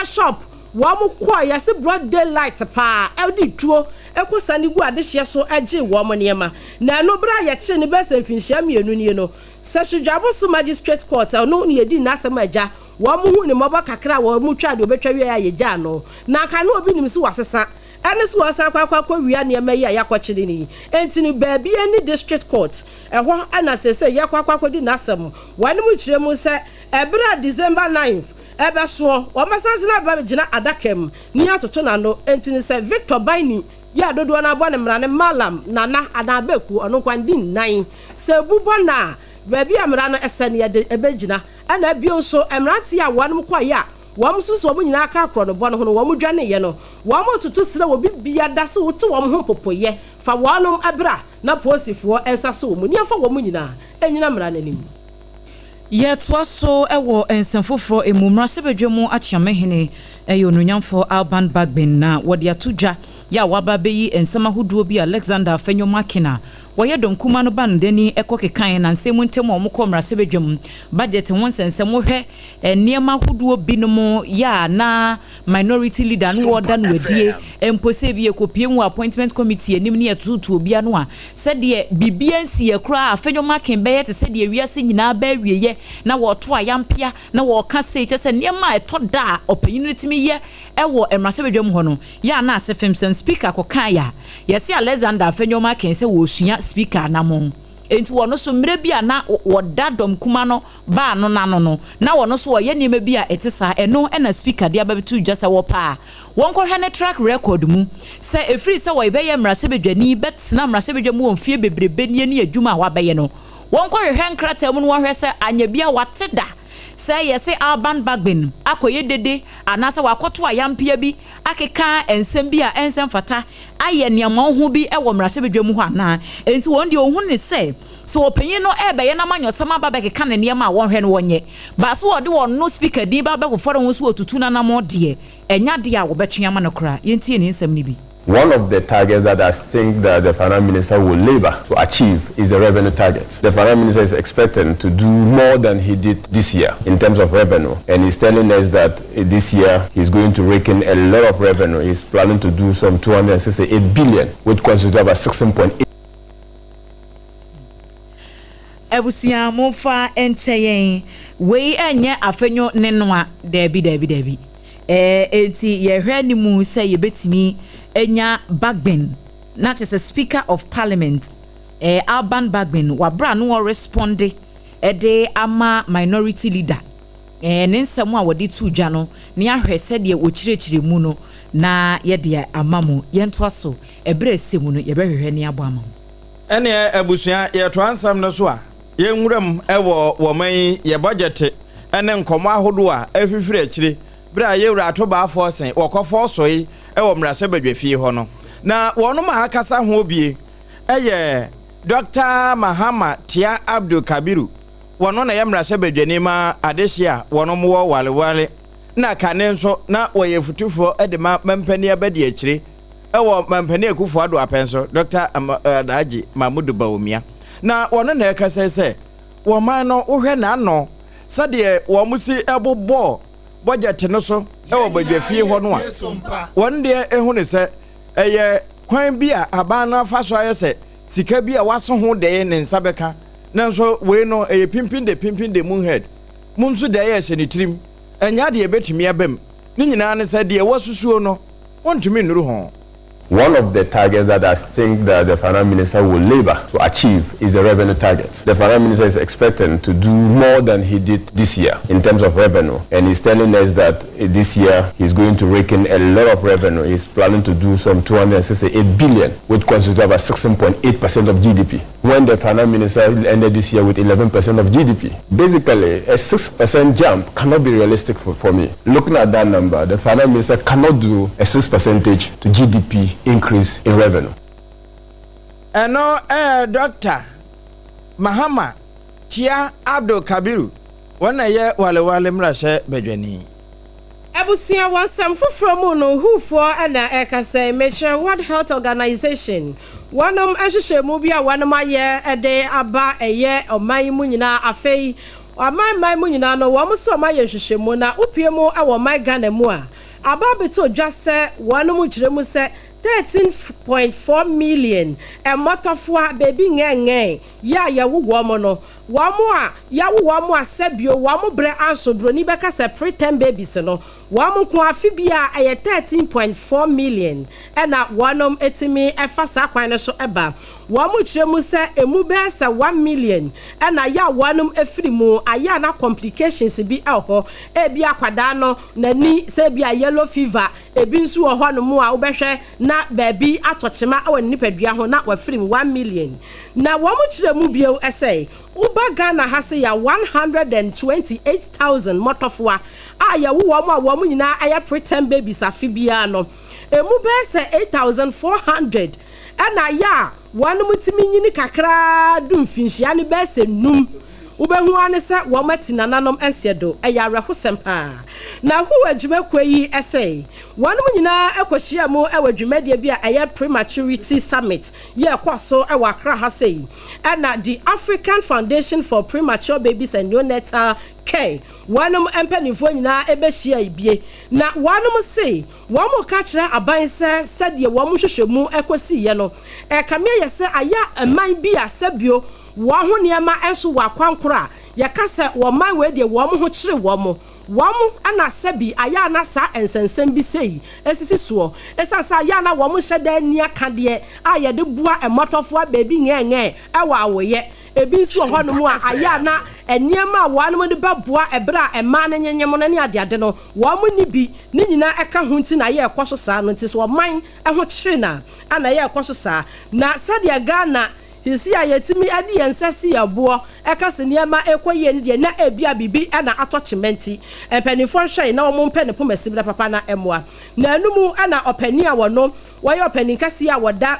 shop wɔn kɔɔ yɛse broad day light paa ɛde tuo ɛkɔ sane gu adehyeɛ so ɛgyee wɔn nneɛma na ɛno berɛ a yɛkyee no bɛyɛ sɛ mfinhyia mmienu nie no Sɛhwedwaboso magistrate court ɛno na yɛdii n'asɛm agya wɔn huu ne mmɔbɔ kakra a wɔn twaa deɛ ɔbɛtwa wieɛ a yɛgyaa no na anka na obi nim sɛ wasesa ɛne sɛ wɔsan akɔ akɔ akɔ wia nneɛma yi a yɛakɔkyere no yi enti no baabi ɛne district court ɛhɔ ɛna seesei yɛkɔ akɔ akɔdi n'asɛm wɔn kyerɛ mu sɛ Ɛberɛ a December ninth ɛbɛsoɔ, wɔbɛsan sane aba abɛgyina adaka mu ne atoto n'ano. Enti no sɛ Victor Baini yi a dodoɔ no ara bɔ no mmara no Mallam, Nana anaa Abeku, ɔno nko ara ndi nnan. Sɛ ɛbu bɔ no a, baabi a mmara no sɛ no yɛde ɛbɛgyina. Ɛna bio nso, mmeranteɛ a wɔnom kɔeɛ a wɔn nso sɛ wɔn nyinaa ka korɔnobɔ no ho no, wɔn dwaneeɛ no, wɔn retoto serɛ wɔ bibia da sɛ wote wɔn ho mpopoeɛ fa wɔnom bra na polisifoɔ nsa so wɔn mu ne yɛmfa wɔn nyinaa nnyina mmara no anim. Yɛtoa so wɔ nsɛm foforɔ mu. Mmarahyɛbadwa mu Akyeamehene yɛ Onuonyamfoɔ Alban Bagbin na wɔde ato dwa yɛ a waba abɛyi nsɛm ahodoɔ bi a Alexander Afenyo-Markin a wɔyɛ dɔm kumaa no banodani kɔ kekaeɛ nansa mu ntam a wɔkɔɔ mmarahyɛbadwa mu budget ho nsɛnsɛm wohwɛ nneɛma ahodoɔ binom yɛ a na minority leader no wɔda no adie mpo sɛ ebi yɛkɔpue mu wɔ appointment committee anim ne yɛtototo obi ano a, sɛdeɛ biribiara nsiiɛ koraa afei nnwom aken bɛyɛ te sɛ deɛ wiase nyinaa bɛ awieɛ na wɔreto ayampea na wɔreka sei, kyerɛ sɛ nneɛma a ɛtɔ da a ɔpanyin no tumi yɛ wɔ mmarahyɛbadwam hɔ no yɛ a na ase fem. Sɛ speaker kɔkaeɛ a, yɛse Alexander afei nnwom aken sɛ wɔresua speaker anammɔn. Enti wɔn nso mmerɛ bi a na wɔda dɔm kuma no baa no no ano no, na wɔn nso wɔyɛ nneɛma bi a ɛte saa. Ɛno na Speaker de abɛto dwa sɛ wɔpɛ a, wɔnkɔhwɛ ne track record mu sɛ ɛfiri sɛ wɔbɛyɛ mmarahyɛbadwani bɛtena mmarahyɛbadwa mu wɔ mfeɛ bebrebe nie ne adwuma a wabɛyɛ no, wɔnkɔhwehwɛ nkrataa mu na wɔnhwɛ sɛ anyɛ bi a wate da sɛ yɛse Alban Bagbin akɔyɛ dede anaasɛ wakɔto ayampea bi akeka nsɛm bi a ɛnsɛ mfata ayɛ nea wɔahu bi wɔ mmarahyɛbadwa mu hɔ anaa. Enti wɔn deɛ wɔhu ne sɛ, sɛ ɔpanyin no rebɛyɛ n'amanyɔsɛm aba abɛkeka ne nneɛma a wɔnhwɛ no wɔnyɛ, but sɛ wɔde wɔn no speaker din ba abɛfofɔre ho sɛ wɔtutu n'anammɔn deɛ, ɛnyɛ adeɛ a wɔbɛtwe ama no koraa. Yɛntie ne nsɛm no bi. One of the targets that I think that the finance minister will labour to achieve is the revenue target. The finance minister is expecting to do more than he did this year in terms of revenue, and he's telling us that this year he's going to rake in a lot of revenue. He's planning to do some 268 billion, which constitutes about 16.8. Abusua momfa nkyɛ yɛn, wei ɛnyɛ afenyo ne noa, daabi daabi daabi. Ɛɛ enti yɛhwɛ anim sɛ yɛbɛtumi anya Bagbin, na kyerɛ sɛ Speaker of Parliament, ɛɛ Alban Bagbin, wɔ berɛ a na ɔresponde de ama Minority Leader, ɛɛ ne nsɛm a wɔde too dwa no, na yɛahwɛ sɛdeɛ wɔkyerɛkyerɛ mu no na yɛde ama mo. Yɛntoa so, ɛberɛ a ɛsɛ mu no yɛbɛhwehwɛ ne abɔ ama mo. Ɛneɛ abusua yɛtoa nsɛm no so a, yɛn mu wɔ wɔman yi yɛ bɔgyɛte ne nkɔmmɔ ahodoɔ a ɛfifiri akyire berɛ a yɛwura Ato Baafoɔ se wɔkɔfɔɔ soe wɔ mmarahyɛbadwafie hɔ no. Na wɔnom a akasa ho bie yɛ Dɔkta Mahama Tia Abdul Kabiru, wɔno na ɛyɛ mmarahyɛbadwani ma adehye a wɔnom wɔ Walewale na kane nso na wɔyɛ futufoɔ de ma mampani abadiakyire wɔ Mampanin Akufo Addo apɛn so, Dɔkta Alhaji Mahmudu Bawumia. Na wɔno na ɛkasa yi sɛ, wɔman no wohwɛ n'ano. sɛdeɛ wɔn si bobɔɔ bɔgyɛte no so wɔ badwafie hɔ no a, wɔn deɛ ehu ne sɛ ɛyɛ kwan bi a aban no afa so ayɛ sɛ sika bi a waso ho dɛɛ ne nsa bɛka. Nanso wei no ɛyɛ pimpin de pimpin de moon head mum so dɛɛ ɛhyɛ ne tirim. Ɛnyɛ adeɛ ɛbɛtumi aba mu. Ne nyinaa ne sɛ deɛ wasusuo no, wɔntumi nnuru ho. One of the targets that I think that the finance minister will labor to achieve is the revenue target. The finance minister is expecting to do more than he did this year in terms of revenue. And he's telling us that this year he's going to rake in a lot of revenue. He's planning to do some 268 billion, which constitutes about 16.8% of GDP. When the finance minister ended this year with 11% of GDP. Basically, a 6% jump cannot be realistic for me. Looking at that number, the finance minister cannot do a 6 percentage to GDP increase in revenue. Ɛno ɛyɛ Dɔkta Mahama Chia Abdul Kabiru, wɔn na ɛyɛ Walewale mmarahyɛ badwani. Abusua wɔ nsɛm foforɔ mu no, WHO foɔ na ɛrekasa yi, mekyerɛ World Health Organization, wɔnom nhyehyɛmu bi a wɔnom ayɛ de aba ɛyɛ ɔman yi mu nyinaa, afei aman man mu nyinaa no wɔn nso wɔn ayɛ nhwehwɛmu na wopue mu wɔ ɔman Ghana mu a, aba abɛtɔ dwa sɛ wɔnom kyerɛ mu sɛ 13.4 million mmɔtɔfoa beebi ngɛngɛn yɛ a yɛwo wɔn no, wɔn a yɛawo wɔn a sɛbio wɔn brɛ anso, broni bɛka sɛ preterm babies no, wɔn nko afe bi a ɛyɛ 13.4 million ɛna wɔnom etimi ɛfa saa kwan no so ɛba. Wɔn kyerɛ mu sɛ emu bɛyɛ sɛ 1 million ɛna yɛ a wɔnom efiri mu ayɛ a na complications bi ɛwɔ hɔ, ebi akwadaa no n'ani sɛ ebi a yellow fever, ebi nso wɔ hɔ nom a wobɛhwɛ na baabi atɔ kyema ɛwɔ ne nipadua ho na wafiri mu 1 million. Na wɔn kyerɛ mu bio ɛsɛ woba Ghana ha se yɛ 128,000 mmɔtɔfoa a yɛwo wɔn a wɔn nyinaa ɛyɛ preterm babies afe biara no, emu bɛyɛ sɛ 8400 ɛna yɛ a wɔn tumi nyini kakraa du mfinhyia ne bɛyɛ sɛ 5, wobɛhu ane sɛ wɔn ati nananom nseɛ do. Ɛyɛ awerɛhosɛm paa. Na WHO adwumakuo yi ɛsɛ wɔn nyinaa akɔhyia mu ɛwɔ dwumadie bi a ɛyɛ Prematurity Summit yɛ ɛkɔ so ɛwɔ Accra ha sei, ɛna the African Foundation for Premature Babies and Neonatal Care wɔn mpanimfoɔ nyinaa ɛbɛhyia ibie, na wɔn se wɔn ka kyerɛ aban sɛ sɛdeɛ wɔn hwehwɛ mu ɛkɔsi no, ɛkame yɛ sɛ ayɛ mman bi a sɛbio wɔn ho nneɛma nso wɔ akwankoro a yɛka sɛ wɔn man wei deɛ wɔn ho kyerɛ wɔn ɛna sɛbi ayɛ ana saa nsɛnsɛm bi sei esisi soɔ, ɛsiane sɛ ayɛ ana wɔn hyɛ dan ni akadeɛ a yɛde boa mmɔtɔfoɔ beebi ngɛngɛn ɛwɔ awoyɛ. Ebi nso wɔ hɔnom a ayɛ ana nneɛma a wɔn de bɛboa ɛberɛ a mmaa no nyenyem no ne adeade no wɔn ni bi ne nyinaa ɛka ho, nti na ayɛ ɛkɔ so saa no. Nti so ɔman ɛho kyerɛ na ana ɛyɛ ɛkɔ so saa, na sɛdeɛ Ghana sisi a yɛtumi de yɛn nsa si yɛn boɔ ɛka sɛ nneɛma ɛkɔ yie no deɛ, na ebi a biribi ɛna atɔ kyemɛnti. Mpanimfoɔ nhwɛ na wɔn mpɛ ne poma sibira papa na ɛmoa. Na ɛnum ɛna ɔpanin a wɔno wɔyɛ ɔpanin kɛseɛ a wɔda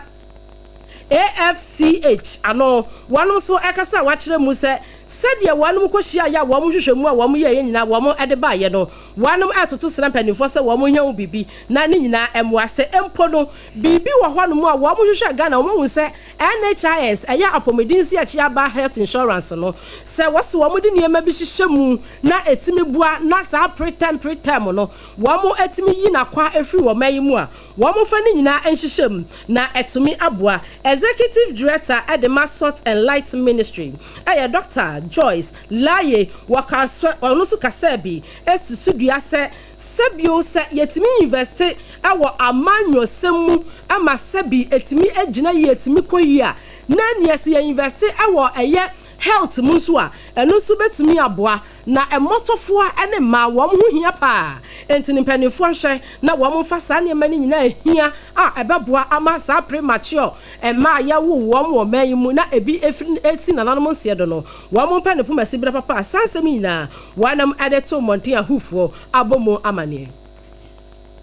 AFCH ano, wɔn nso ɛkasa a wakyerɛ mu sɛ sɛdeɛ wɔn kɔhyia yɛ a wɔn hwehwɛ mu a wɔn yɛ yɛ nyinaa wɔn ɛde baayɛ no, wɔn ɛtoto srɛ mpanimfoɔ sɛ wɔn nyɛ wo biribi na ne nyinaa ɛmoa, sɛ mpo no biribi wɔ hɔnom a wɔn hwehwɛ Ghana, wɔn ahu sɛ NHIS ɛyɛ apɔmuden si akyi aba health insurance no, sɛ wɔsi wɔn de nneɛma bi hyehyɛ mu na etimi boa na saa preterm no wɔn etimi yi n'akwa efiri wɔn ayi mu a, wɔn fa ne nyinaa nhyehyɛ mu na ɛtumi aboa. Executive Director ɛde ma Salt and Light Ministry ɛyɛ Dr Joyce Laryea, wɔka ɔno nso kasa bi esusu dua sɛ sɛbio sɛ yɛtumi invest ɛwɔ amanyɔsɛm mu ama sɛbi etumi egyina yie, etumi kɔ yie a, na nea sɛ yɛ invest ɛwɔ ɛyɛ health mu nso a, ɛno nso bɛtumi aboa na mmɔtɔfoɔ ne mmaa wɔn ho hia paa. Nti ne mpanimfoɔ nhwɛ na wɔn mfa saa nneɛma no nyinaa hia a ɛbɛboa ama saa premature mmaa a yɛwo wɔn wɔ mmaa yi mu na ebi efiri esi nananom nseɛ do no, wɔn mpɛ ne poma si berɛ papa a saa nsɛm nyinaa wɔnam ɛde to mmɔnten ahufoɔ abɔ mu amaneɛ.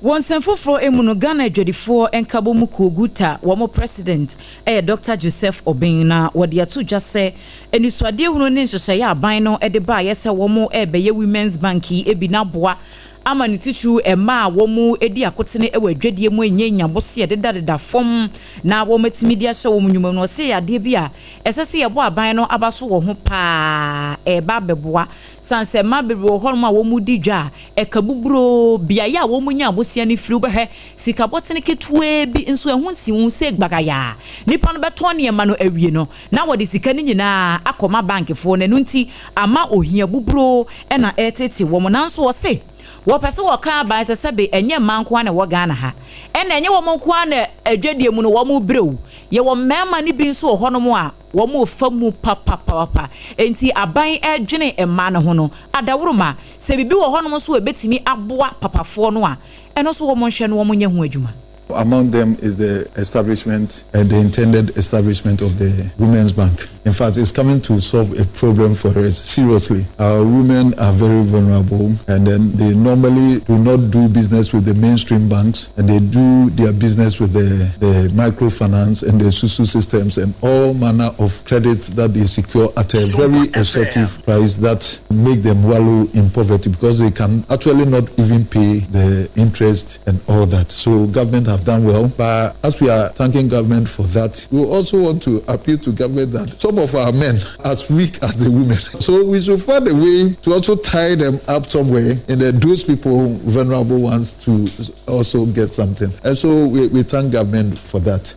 Wɔ nsɛm foforɔ mu no, Ghana adwadifoɔ nkabɔ mu kuo GUTA wɔn president ɛyɛ Dr Joseph Obeng, na wɔde ato dwa sɛ anisoadeɛ hunu ne nhyehyɛeɛ aban no de baayɛ sɛ wɔn ɛrebɛyɛ Women's Bank yi ebi n'aboa. ama ne titiriw mmaa a wɔdi akotene wɔ adwadie mu nyɛ nya bosea dedadeda fam na wɔatumi de ahyɛ wɔn nnwuma mu no. Ɔse ɛyɛ adeɛ bi a ɛsɛ sɛ yɛbɔ aban no aba so wɔ ho paa, ɛreba abɛboa sane sɛ mmaa bebree wɔ hɔnom a wɔdi dwa a ɛka buburoo beaeɛ a wɔnya abosea no firi. Wobɛhwɛ sika bɔtene ketewaa bi nso ɛho nsiho sɛ gbagayaa. Nipa no bɛtɔn nneɛma no awie no na wɔde sika no nyinaa akɔma bankfoɔ no, ɛno nti ama ohia buburoo na ɛretete wɔn. Nanso wɔse wɔpɛ sɛ wɔka aban sɛ sɛbe ɛnyɛ mmaa nko ara na ɛwɔ Ghana ha, ɛna ɛnyɛ wɔn nko ara na adwadie mu no wɔbrɛ o, yɛwɔ mmarima no bi nso wɔ hɔnom a wɔrefa mu papapapa. Enti aban redwene mmaa no ho no, adaworoma, sɛ biribi wɔ hɔnom nso a ɛbɛtumi aboa papafoɔ no a, ɛno nso wɔnhwɛ na wɔnyɛ ho adwuma. Among them is the establishment, uh, the intended establishment of the Women's Bank. In fact, it's coming to solve a problem for us, seriously. Our women are very vulnerable and then they normally do not do business with the mainstream banks and they do their business with the, the microfinance and the SUSU systems and all manner of credit that they secure at a very extortive price that make them wallow in poverty because they can actually not even pay the interest and all that. So government have done well. But as we are thanking government for that, we also want to appeal to government that some of our men are as weak as the women. So we should find a way to also tie them up somewhere and then those people, vulnerable ones, to also get something. And so we, we thank government for that.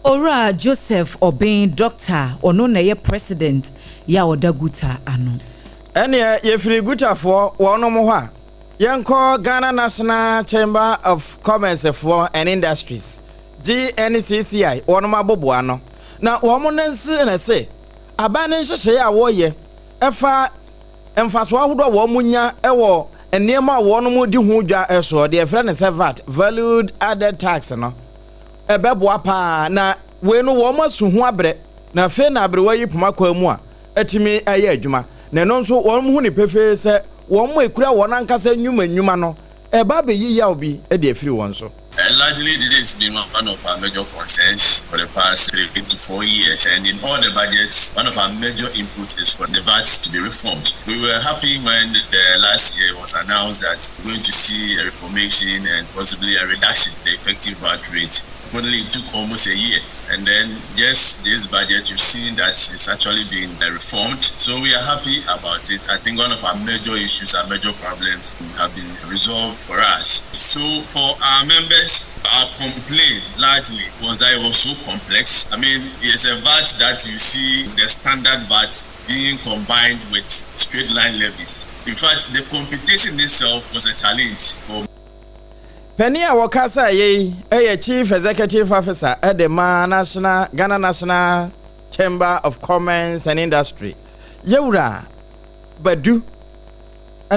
Owura Joseph Obeng, Dɔkta, ɔno na ɛyɛ President yɛ a ɔda GUTA ano. Ɛneɛ yɛfiri GUTA foɔ wɔnom hɔ a, yɛnkɔ Ghana National Chamber of Commerce foɔ and Industries, GNCCI, wɔnom aboboano. Na wɔn no nso na ɛse aban no nhyehyɛeɛ a wɔyɛ ɛfa mfasoɔ ahodoɔ a wɔn nya wɔ nneɛma a wɔnom di ho dwa soɔ, deɛ yɛfrɛ no sɛ VAT, Valued Added Tax no, ɛbɛboa paa na wei no wɔn asu ho abrɛ na afei na aberewa yi poma kwan mu a atumi ayɛ adwuma na ɛno nso wɔn hu ne pefee sɛ wɔn a ekura wɔn ankasa nnwuma nnwuma no ɛba abɛyi yaw bi de afiri wɔn so. Largely, this has been one of our major concerns for the past 3 to 4 years. And in all the budgets, one of our major inputs is for the VAT to be reformed. We were happy when the last year was announced that we're going to see a reformation and possibly a reduction in the effective VAT rate. Unfortunately, it took almost a year. And then just this budget, you've seen that it's actually been reformed. So we are happy about it. I think one of our major issues, our major problems have been resolved for us. So for our members, our complaint largely was that it was so complex. I mean, it's a VAT that you see the standard VAT being combined with straight line levies. In fact, the computation itself was a challenge for Panin a wɔkasa yei yɛ Chief Executive Officer de ma National Ghana National Chamber of Commerce and Industry, Yewura Badu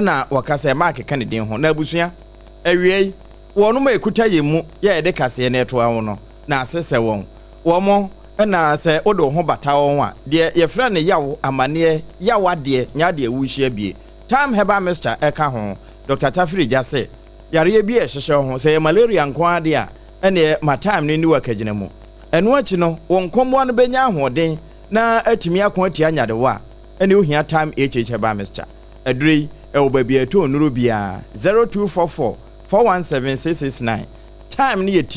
na wɔkasa ɛma akeka ne din ho. Na abusua, awia yi, wɔnom a ɛkuta yɛn mu yɛ yɛde kaseɛ no ɛtoa wo no na ase sɛ wɔn. Wɔn na sɛ wode wo ho bata wɔn a, deɛ yɛfrɛ no yaw amanneɛ, yaw adeɛ, nyɛ adeɛ wohyia bie. Time Herbal Mixture ɛka ho. Dr. Tafiri gya se, yareɛ bi a ɛhyehyɛ wo ho, sɛ ɛyɛ malaria nko ara deɛ a, ɛnneɛ ma time no nni w'akagyina mu. Ɛno akyi no, wo nkɔmmoa no bɛnya ahoɔden na atumi ako atia nyadewa a, ɛnneɛ wohia Time HH Herbal Mixture. Aduro yi, ɛwɔ baabi a yɛtɔn nnuro biara, 0244 417 669. Time no yɛ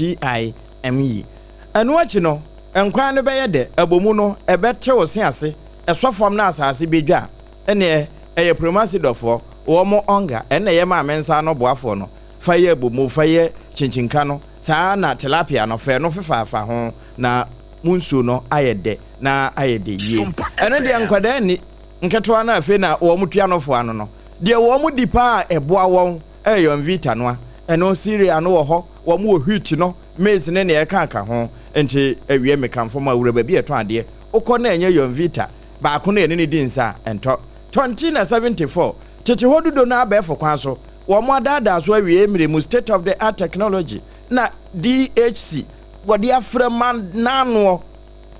TIME. Ɛno akyi no, nkwan no bɛyɛ dɛ, abomu no, ɛbɛte wo se ase, ɛsɔ fam na asase bɛdwa a, ɛnneɛ ɛyɛ Promasi dɔfoɔ, wɔn ɔnga, ɛnna ɛyɛ maame nsa ano boafoɔ no, fa yɛ abomu, fa yɛ kyinkyinkã no, saa ara na tilapia no, fa ɛno fefaafa ho, na mo nsuo no ayɛ dɛ na ayɛ dɛ yie. Ɛno deɛ nkwadaa nni, nketewa no a afei na wɔn tua nɔfoɔ ano no, deɛ wɔn di paa a ɛboa wɔn yɛ Yonvita no a, ɛno cereal no wɔ hɔ, wɔn wɔ wheat no, maize ne nea ɛkaka ho, nti awie mekamfo ma wura baabi a ɛtɔn adeɛ, wokɔ na ɛnyɛ Yonvita baako na yɛne no di nsa a, ɛntɔ. Tɔnti na 74, tete hɔ dudo no abɛɛfo kwan so, wɔn adaadaa so awiei mmere mu state of the art technology na DHC wɔde afra ma n'anoɔ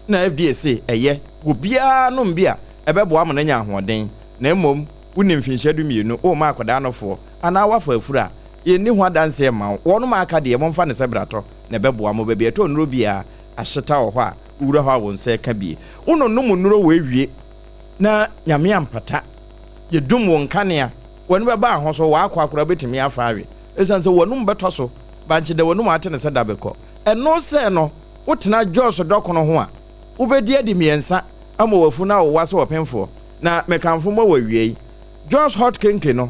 na FDA se ɛyɛ, obiara nom bi a, ɛbɛboa ama no anya ahoɔden. Na mmom wonni mfinhyia 12, worema akwadaa nofoɔ, anaa woafa afuru a, yɛnni ho adanseɛ mma wo. Wɔnom a aka deɛ, momfa no sɛ bratɔ na ɛbɛboa mo. Baabi a ɛtɔ nnuro biara ahyeta wɔ hɔ a, wowura hɔ a wo nsa reka bie. Wononom nnuro wei wie na Nyame ampata, yɛdum wo nkanea. W'ani bɛba ho so, w'akoa koraa bɛtumi afa awe. Ɛsiane sɛ w'anum bɛtɔ so, bankye da w'anum ate ne sɛ dabekɔ. Ɛno sɛ no, wotena Jos dɔkono ho a, wobɛdi adi mmiɛnsa ama w'afunu awowa sɛ ɔpemfoɔ. Na mekamfo ma wo awiei. Jos Hot Kenkey no,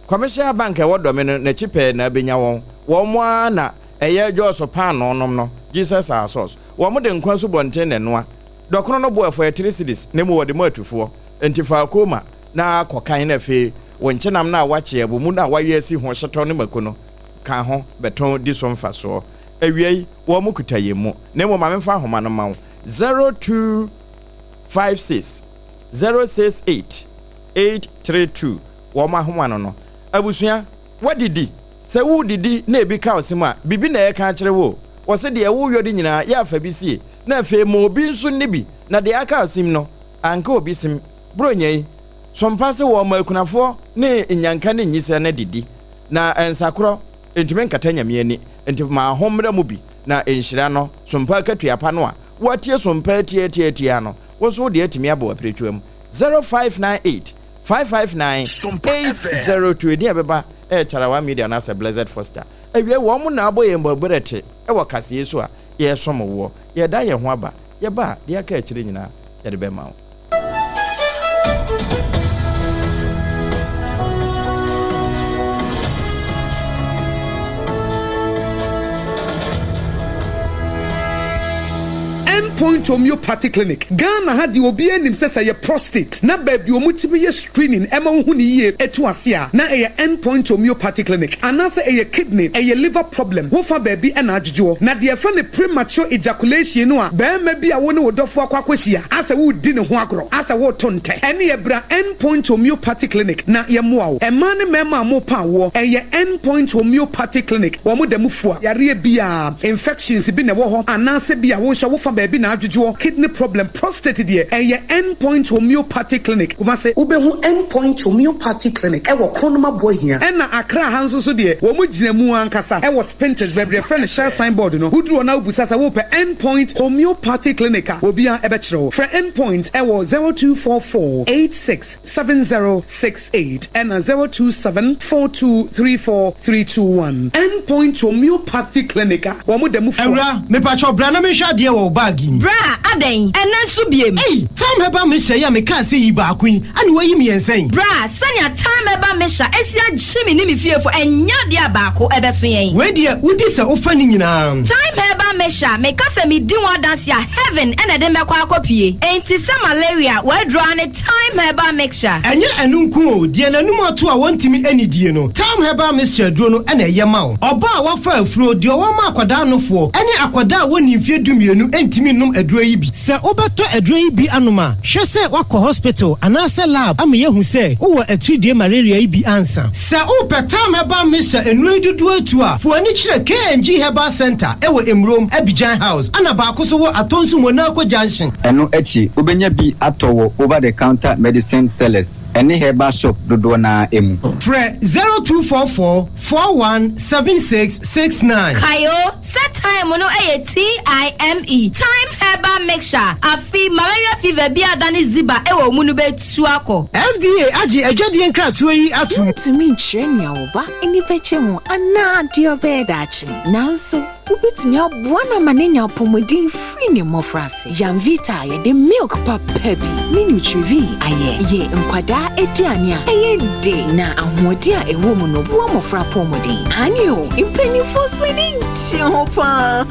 Commercial Bank a ɛwɔ Dɔme no n'akyi pɛɛ na abɛnya wɔn. Wɔn ara na ɛyɛ Jos paanoo nom no, Jesus our source. Wɔn de nkwa asubɔnten na ɛnoa. Dɔkono no bo ɛfɔ yɛ 3 cedis na mmom wɔde ma atufoɔ. Enti fa akoma na kɔ kan na afei wo nkyenam no a woakye abu mu no a woayɛ asi ho hyetɔ ne mako no ka ho bɛtɔn di so mfasoɔ. Awiei, wɔn kuta yɛn mu. Na mmom ma memfa ahoma no mma wo, 0256 068 832, wɔn ahoma no no. Abusua, woadidi? Sɛ woredidi na ebi ka wo se mu a, biribi na ɛreka akyerɛ wo o. Wɔse deɛ woreyɔ de nyinaa, yɛ a fa bi sie, na afei ma obi nso nni bi, na deɛ aka wo sem no, anka obi sem. Buronya yi, so mpa sɛ wɔma akunafoɔ ne nnyanka ne nyisaa no adidi, na nsakorɔ ntumi nkata Nyame ani, nti ma ho mmra mu bi, na nhyira no, so mpa akatua pa no a woatie so mpa atiatiatia no, wo nso wo deɛ atumi aba w'apiretua mu. 0598 559 802 Edin a ɛbɛba yɛ Kyarawa Media anaasɛ Blessed Foster. Awiei, wɔn na abɔ yɛn bɔberɛte wɔ kaseɛ so a yɛresom woɔ. Yɛreda yɛn ho aba. Yɛba a, deɛ aka akyire nyinaa, yɛde bɛma wo. End Point Homeopathy Clinic, Ghana ha deɛ obiara nim sɛ sɛ ɛyɛ prostate na baabi a wɔtumi yɛ screening ɛma wohu no yie ɛtu ase a na ɛyɛ End Point Homeopathy Clinic anaasɛ ɛyɛ kidney, ɛyɛ liver problem, wofa baabi ɛna adwodwoɔ. Na deɛ yɛfrɛ no premature ejaculation no a barima bi a wo ne wo dɔfoɔ akɔ akɔhyia asɛ woredi ne ho agorɔ asɛ woreto ntɛ ɛneɛ bra End Point Homeopathy Clinic na yɛmmoa wo. Mmaa ne mmarima a morepa awoɔ ɛyɛ End Point Homeopathy Clinic wɔn da mu fua yareɛ biara, infections bi na ɛwɔ hɔ anaasɛ bi a wo nso wofa baabi na adwodwoɔ, kidney problem, prostate deɛ ɛyɛ End Point Homeopathy Clinic, Kumasi. Wobɛhu End Point Homeopathy Clinic ɛwɔ Kronum Aboahia. Ɛna Accra ha nso so deɛ wɔn gyina mu ankasa ɛwɔ Spintex baabi yɛfrɛ no Shell sign board no. Woduru hɔ na wobisa sɛ wopɛ End Point Homeopathy Clinic a, obiara ɛbɛkyerɛ wo. Frɛ End Point ɛwɔ 0244 86 7068 ɛna 027 4234 321. End Point Homeopathy Clinic a wɔn da mu fua. Awura, mepakyɛw bra na menhwɛ adeɛ wɔ wo bag yi mu. Bra, adɛn? Ɛnnɛ nso biem? Ei! Thyme Herbal Mixture yi a mekaa sɛ yi baako yi, ɛna woayi mmiɛnsa yi? Bra, sɛnea Thyme Herbal Mixture asi agye me ne me fiefo, ɛnyɛ adeɛ a baako ɛbɛso yɛn. Wei deɛ, wodi sɛ wofa ne nyinaa. Thyme Herbal Mixture, meka sɛ medi ho adanse a, heaven ɛna ɛde me bɛkɔ akɔpue. Enti sɛ malaria, w'aduro ara ne Thyme Herbal Mixture. Ɛnyɛ ɛno nko o, deɛ n'anum ato a wɔntumi nnidie no, Thyme Herbal Mixture aduro no na ɛyɛ ma wo. Ɔbaa a wafa afuro, deɛ ɔwɔ ma akwadaa nofoɔ, ne akwadaa a wɔnnii mfeɛ dumienu ntumi nnom aduro yi bi. Sɛ wobɛtɔ aduro yi bi anom a, hwɛ sɛ woakɔ hospital anaasɛ lab ama yɛahu sɛ wowɔ atiridie malaria yi bi ansa. Sɛ wopɛ Thyme Herbal Mixture nnuro yi dodoɔ atu a, fa w'ani kyerɛ KNG Herbal Centre wɔ Emurom, Abidjan House, ɛna baako nso wɔ Atonsu Monaco Junction. Ɛno akyi, wobɛnya bi atɔ wɔ over-the-counter medicine sellers ne herbal shop dodoɔ no ara mu. Frɛ 0244 41 76 69. Kae o, sɛ thyme no yɛ TIME, Thyme Herbal Mixture, afe malaria fever bi a adane ziba wɔ wo mu no bɛtu akɔ. FDA agye adwadie nkratoɔ yi atom. Wuntumi nkyerɛ nea wo ba ani bɛgye ho anaa deɛ ɔbɛyɛ daakye, nanso wobɛtumi aboa no ama no anya apɔmuden firi ne mmɔfraase. Yamvita a yɛde milk papa bi ne Nutrivie ayɛ yɛ nkwadaa aduane a ɛyɛ de na ahoɔden a ɛwɔ mu no boa mmɔfra apɔmuden. Aane o, mpanimfoɔ nso ani gye ho paa.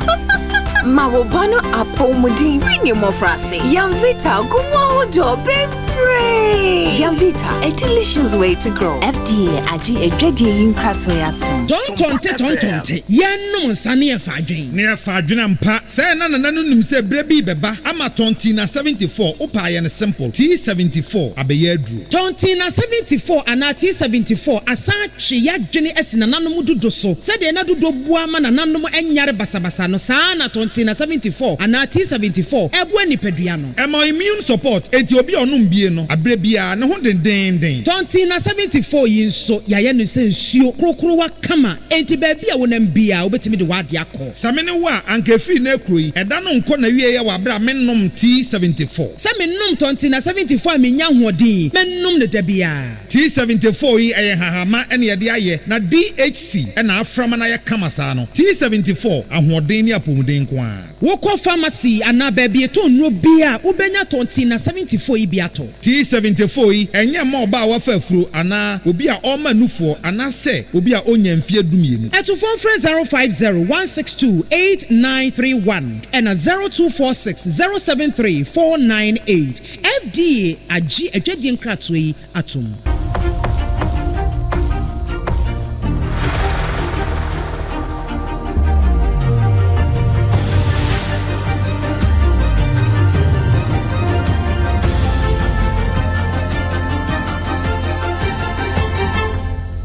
Ma wo ba no apɔmuden firi ne mmɔfraase. Yamvita gu mu ahodoɔ bebree. Yamvita, a delicious way to grow. FDA agye adwadie yi nkratoɔ yi atom. Tɔntɔnte tɔntɔnte, yɛnnom nsa ne yɛfa adwen. Ne yɛfa adwen ampa. Sɛɛ na nana no nim sɛ berɛ bi rebɛba ama Tɔntina 74, wopɛ a yɛ no simple, T74 abɛyɛ aduro. Tɔntina 74 anaa T74 asan atwe y'adwene asi nananom dudo so. Sɛdeɛ na dudo boa ma nananom nyare basabasa no, saa ara na Tɔntina 74 anaa T74 boa nipadua no. Ɛma immune support, enti obi a ɔnom bie no. no aberɛ biara ne ho dendeenden. Tɔnten na 74 yi nso, yɛayɛ no sɛ nsuo korokorowa kama, enti baabi a wonam biara wobɛtumi de w'adeɛ akɔ. Sɛ me ne wo a, anka ɛfiri nnɛ rekuro yi, ɛda no nkɔ n'awieɛ wɔ aberɛ a mennom T74. Sɛ menom tɔnten na 74 a mennya ahoɔden, mɛnom no da biara. T74 yi, ɛyɛ nhahamma na yɛde ayɛ, na DHC na afra ma no ayɛ kama saa no. T74, ahoɔden ne apɔmuden nko ara. Wokɔ pharmacy anaa baabi yɛtɔn nnuro biara a, wobɛnya tɔnten na 74 yi bi atɔ. T74 yi, ɛnyɛ mma ɔbaa a wafa afuro anaa obi a ɔrema nufoɔ anaasɛ obi a ɔnnya mfeɛ dumienu. Atufoɔ mfrɛ 050 162 8931 ɛna 0246 073 498. FDA agye adwadie nkratoɔ yi atom.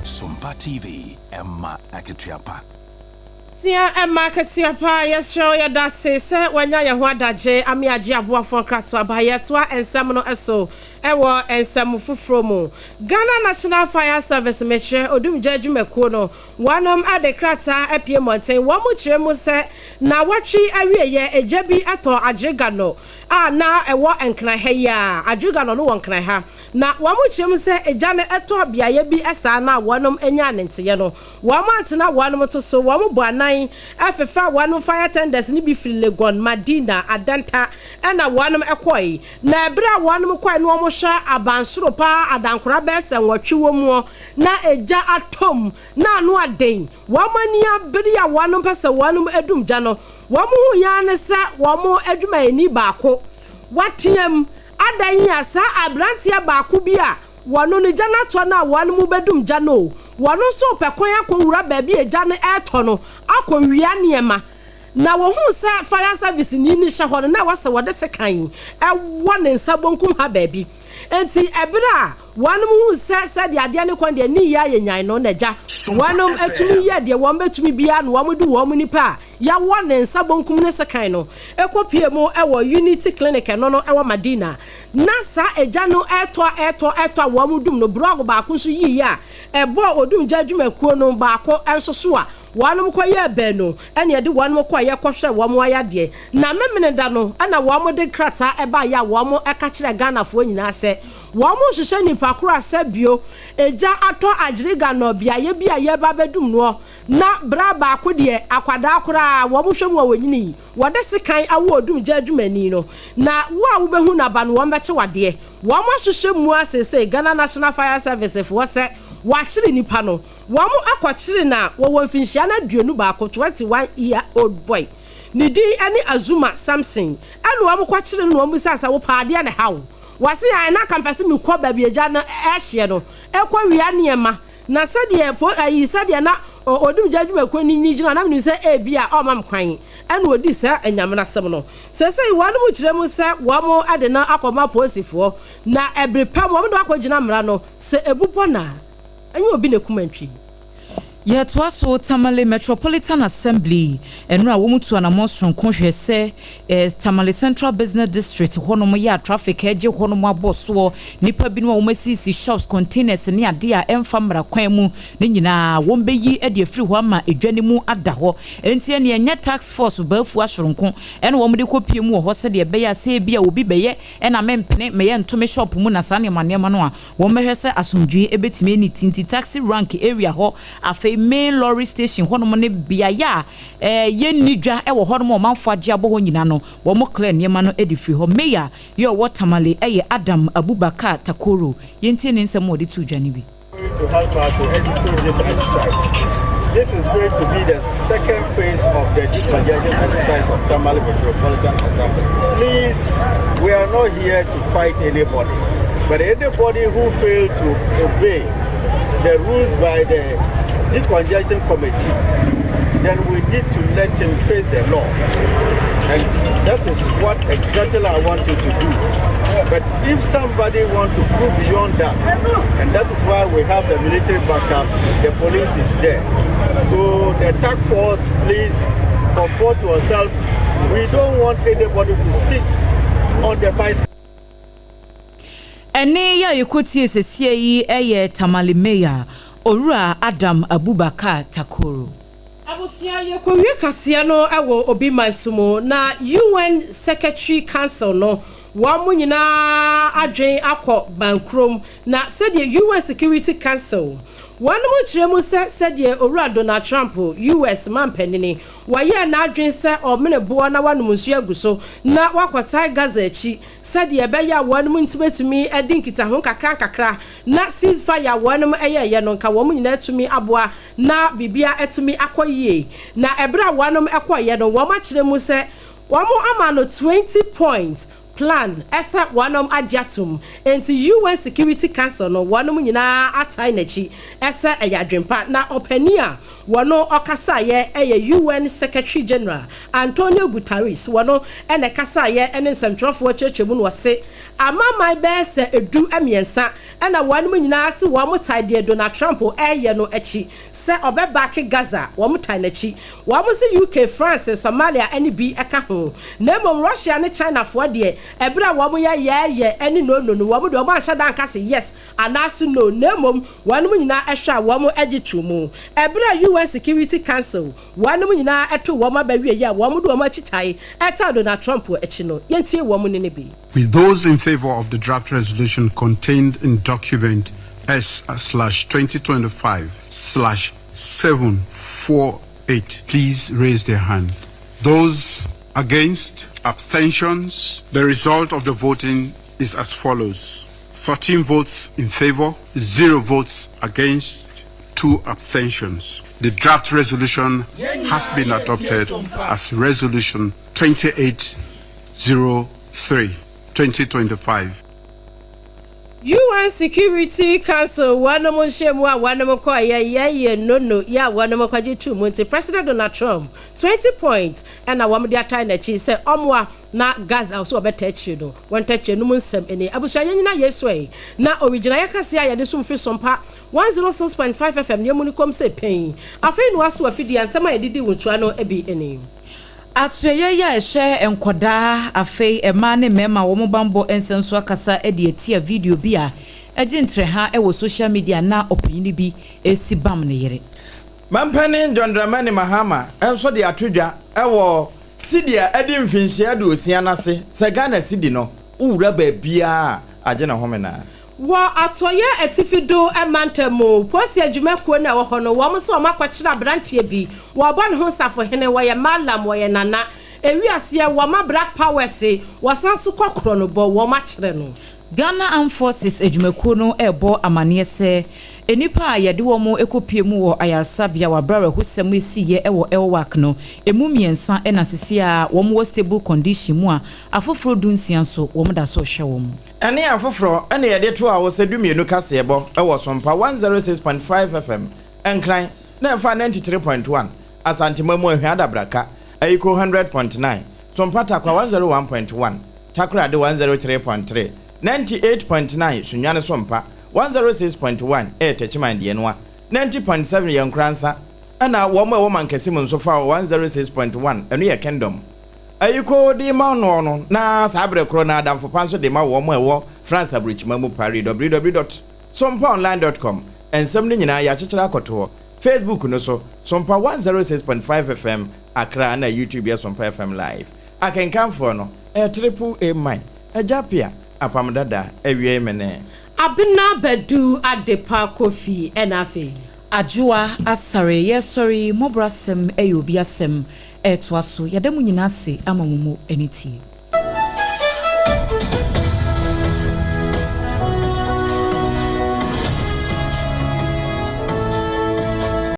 Sompa TV, ɛma akatua pa. Tia ɛma akatua pa. Yɛsrɛ wo, yɛda ase sɛ wanya yɛn ho adagye ame agye aboafoɔ nkratoɔ aba. Yɛtoa nsɛm no so wɔ nsɛm foforɔ mu. Ghana National Fire Service, mekyerɛ odumgya adwumakuo no, wɔnom de krataa apue mmɔnten. Wɔn kyerɛ mu sɛ naawɔtwe awieɛ egya bi tɔɔ Adjiriganor a na ɛwɔ Nkran ha yi ara. Adjiriganor no wɔ Nkran ha. Na wɔn kyerɛ mu sɛ egya no tɔɔ beaeɛ bi saa no a wɔnom nyaa ne nteɛ no. Wɔn antena wɔnom to so, wɔn bɔ anan fefaa wɔnom fire tenders no bi firi Legon, Madina, Adenta ɛna wɔnom kɔe. Na ɛberɛ a wɔnom kɔe no wɔn hwɛ abansoro paa adankora bɛyɛ sɛ nwɔtwe wɔ muɔ na egya atɔ mu na ano aden. Wɔn ani abere a wɔnom pɛ sɛ wɔnom dum gya no, wɔn hu yɛ ara ne sɛ wɔn adwumayɛni baako wateam, Adɛn a saa abranteɛ baako bi a Wɔno no gya no atɔ no a wɔn mo bɛdum gya no o, wɔno nso repɛ kwan akɔ wura baabi a gya no ɛretɔ no akɔ wia nneɛma. Na wɔhuu sɛ fire service ni no hyɛ hɔ no na ɛwɔ sɛ wɔde sekan ɛwɔ ne nsa bonkum ha baabi. Enti ɛberɛ a wɔnom huu sɛ sɛdeɛ adeɛ no kɔ no deɛ ne yie ayɛ nyan no na gya wɔnom atumi yɛ deɛ wɔn bɛtumi biara na wɔn de wɔn nipa a Yɛawɔ ne nsa bonkum ne sekan no kɔpue mu wɔ Unity Clinic ɛno no wɔ Madina. Na saa egya no retɔ retɔ retɔ a wɔn dum no, brɔg baako nso yiiɛ a ɛbɔɔ odumgya adwumakuo no baako nso so a wɔnom kɔyɛɛ baanu ɛna yɛde wɔnom kɔeɛ kɔhwɛɛ wɔn ayadeɛ. Na Memeneda no ɛna wɔn de krataa ɛbaeɛ a wɔn ɛka kyerɛɛ Ghanafoɔ nyinaa sɛ wɔn rehwehwɛ nipa korɔ a sɛbio egya atɔ Agyeriganɔ beaeɛ bi a yɛreba abɛdum noɔ. Na bra baako deɛ, akwadaa koraa, wɔn hwɛ mu a wɔnyini, wɔde sekan awo odumgya adwumani no, na wo a wobɛhu no aba no wɔn bɛkye wo adeɛ. Wɔn ahwehwɛ mu ara seesei, Ghana National Fire Service foɔ sɛ wɔakyere nipa no. Wɔn akɔkyere no a wɔwɔ mfinhyia no 21, 21 year old boy. Ne din ne Azuma Samson. Ɛna wɔn kɔkyere no na wɔn bisaa sɛ, wopɛ adeɛ na ɛha wo? Wɔse ae, na anka mepɛ sɛ mekɔ baabi agya no ɛhyeɛ no, ɛkɔ wia nneɛma. Na sɛdeɛ po ayi, sɛdeɛ na odumgya adwumakuo no ni gyina, na menim sɛ ebia ɔremma me kwan. Ɛna ɔdii saa anyame no asɛm no. Seesei wɔnom kyerɛ mu sɛ wɔn de no akɔma apolisifoɔ, na ɛbere pa mu wɔn de no akɔgyina mmara no, sɛ ɛbu bɔ no a, ɛnyɛ obi na ɛkum antwi. Yɛtoa so, Tamale Metropolitan Assembly nnora a wɔtu anamɔn soronko hwɛ sɛ Tamale Central Business District hɔnom yɛ a traffic regye hɔnom abɔ soɔ, nnipa binom a wɔasisi shops, containers ne adeɛ a ɛmfa mmara kwan mu no nyinaa wɔbɛyi de afiri hɔ ama edwa no mu ada hɔ. Enti ɛneɛ ɛnyɛ task force baafua soronko na wɔde kɔpie mu wɔ hɔ sɛdeɛ ɛbɛyɛ a sɛ ebia obi bɛyɛ na mempene mɛyɛ nto me shop mu na saa nneɛma nneɛma no a Wɔbɛhwɛ sɛ asomdwoe betumi ani ti nti taxi rank area hɔ, afei main lorry station hɔnom ne beaeɛ a eh, yɛnni dwa wɔ hɔnom a ɔmanfoɔ agye abɔ hɔ nyinaa no, wɔn clear nneɛma no de firi hɔ. Mayor yɛ ɔwɔ Tamale yɛ Adam Abubakar Takoro. Yɛntie ne nsɛm a ɔde too dwa no bi. To help us to execute this exercise. This is going to be the second phase of the decongestion exercise of Tamale Metropolitan Assembly. Please, we are not here to fight anybody, but anybody who failed to obey the rules by the decongestion committee, then we need to let him face the law. And that is what exactly I want you to do. But if somebody wants to prove beyond that, and that is why we have the military backup, the police is there. So the task force, please comport yourself. We don't want anybody to sit on the bicycle. Ɛnne yi a yɛkɔtie sesie yi yɛ Tamale Mayor, Owura Adam Abubakar Takoro. Abusua yɛkɔwie kaseɛ no wɔ obi man so mu na UN Secretary Council no wɔn mo nyinaa adwen akɔ bankurom na sɛdeɛ UN Security Council wɔn mo kyerɛ mu sɛ sɛdeɛ Owura Donald Trump US mampanini wɔyɛɛ n'adwen sɛ ɔmene boɔ na wanom nsuo agu so na wakɔtae Gaza akyi sɛdeɛ ɛbɛyɛ a wɔn ntumi di nkitaho nkakra nkakra na ceasefire a wɔn yɛɛyɛ no nka wɔn nyinaa atumi aboa na biribia atumi akɔ yie. Na ɛberɛ a wɔn kɔeɛ no wɔn akyerɛ mu sɛ wɔn ama no 20 point plan ɛsɛ wɔn agye atom. Enti UN Security Council no wɔn nyinaa atae n'akyi ɛsɛ ɛyɛ adwempa. Na ɔpanin a wɔn ɔkasaeɛ ɛyɛ UN Secretary General Antonio Guterres, wɔn ɛna ɛkasaeɛ ɛne nsɛmtwerɛfoɔ kyerɛkyerɛ mu no wɔse amaman bɛyɛ sɛ 13 ɛna wɔn nyinaa se wɔn tae deɛ Donald Trump ɛyɛ no akyi sɛ ɔbɛback Gaza, wɔn tae n'akyi. Wɔn se UK, France, Somalia ɛne bi ɛka ho, na mmom Russia ne Chinafoɔ deɛ ɛberɛ a wɔn yɛ yɛɛyɛ ɛne no no no wɔn deɛ wɔn anhyɛ da nka se yes anaase no, na mmom wɔn nyinaa ɛhwɛ a wɔn agye to mu. Ɛberɛ a UN Security Council wɔn nyinaa ɛto wɔn abɛwie yi a wɔn de wɔn akyi tae ɛta Donald Trump akyi no, yɛntie wɔn ne ne bi. With those in favor of the draft resolution contained in document S/2025/748, please raise their hand. Those against, abstentions. The result of the voting is as follows: 13 votes in favor, 0 votes against, 2 abstentions. The draft resolution has been adopted as Resolution 2803 2025. UN Security Council wɔnom nhyɛ mu a wɔnom kɔ yɛ yɛyɛ no yɛ a wɔnom kɔgye tu mu, nti President Donald Trump 20 points ɛna wɔn de atae n'akyi sɛ ɔmoa na Gaza so wɔbɛta akyire no wɔn ta akyire no mu nsɛm ɛni. Abusua, yɛn nyinaa yɛ so yi na origyina yɛ kase a yɛde som fi Sompa 106.5 FM ne emu ne kɔm sɛ pɛn afei na waso afidie nsɛm a yɛdidi wɔn tua no bi ɛni. Asoɛyɛ yi a ɛhyɛ nkɔdaa afei mmaa ne mmarima a wɔn bambɔ nsɛm so akasa de atia video bi a ɛgye ntrɛha wɔ social media na ɔpanyin bi esi bam ne yere. Mampanin John Dramani Mahama nso de ato dwa ɛwɔ sidi a ɛde mfinhyia 60 n'ase sɛ Ghana sidi no wowura baabiara agye ne home naa. Wɔ atɔyɛ atifi do mantam mu, polisi adwumakuo no a ɛwɔ hɔ no wɔn nso wɔn akɔkyerɛ aberanteɛ bi wɔbɔ ne ho safohene, wɔyɛ malam, wɔyɛ nana ewiaseɛ, wɔn Black Powers, wɔsan so kɔ korɔ no bɔ wɔn akyerɛ no. Ghana Armed Forces adwumakuo no ɛrebɔ amanneɛ sɛ nnipa a yɛde wɔn kɔpie mu wɔ ayaresabea wɔ abere awerɛhosɛm esiiɛ wɔ Elwak no emu mmiɛnsa ɛna sisi a wɔn wɔ stable condition mu a afoforɔ 16 nso wɔn da so rehwɛ wɔn. Ɛne afoforɔ ɛne yɛde to a wɔ sɛ 12 kaseɛbɔ ɛwɔ Sompa 106.5 FM Nkran na ɛfa 93.1 Asantema mu, Ahwia Adabraka, Ayiko 100.9, Sompa Takwa 101.1, Takoradi 103.3, 98.9 Sunyani Sompa 106.1 ɛyɛ Tɛkyiman deɛ no a 90.7 yɛ Nkoransa, ɛna wɔn a ɛwɔ Mankɛse mu nso fa 106.1, ɛno yɛ Kingdom. Ayiko de ma no no na saa berɛ korɔ na adamfo pa nso de ma wɔn a ɛwɔ France aburokyima mu Paris, www.sompaonline.com. Nsɛm no nyinaa yɛakyekyere akɔtoɔ Facebook no so, Sompa 106.5 FM Accra, na YouTube yɛ Sompa FM Live. Akenkanfoɔ no ɛyɛ Triple A man Agya Pia Apam Dada awie mene. Abena Badu Adepa Kofi, ɛna afei Adwoa Asare. Yɛsɔre mmɔborɔ asɛm ɛyɛ obi asɛm ɛɛtoa so. Yɛda mu nyinaa ase ama mo mu ani tie.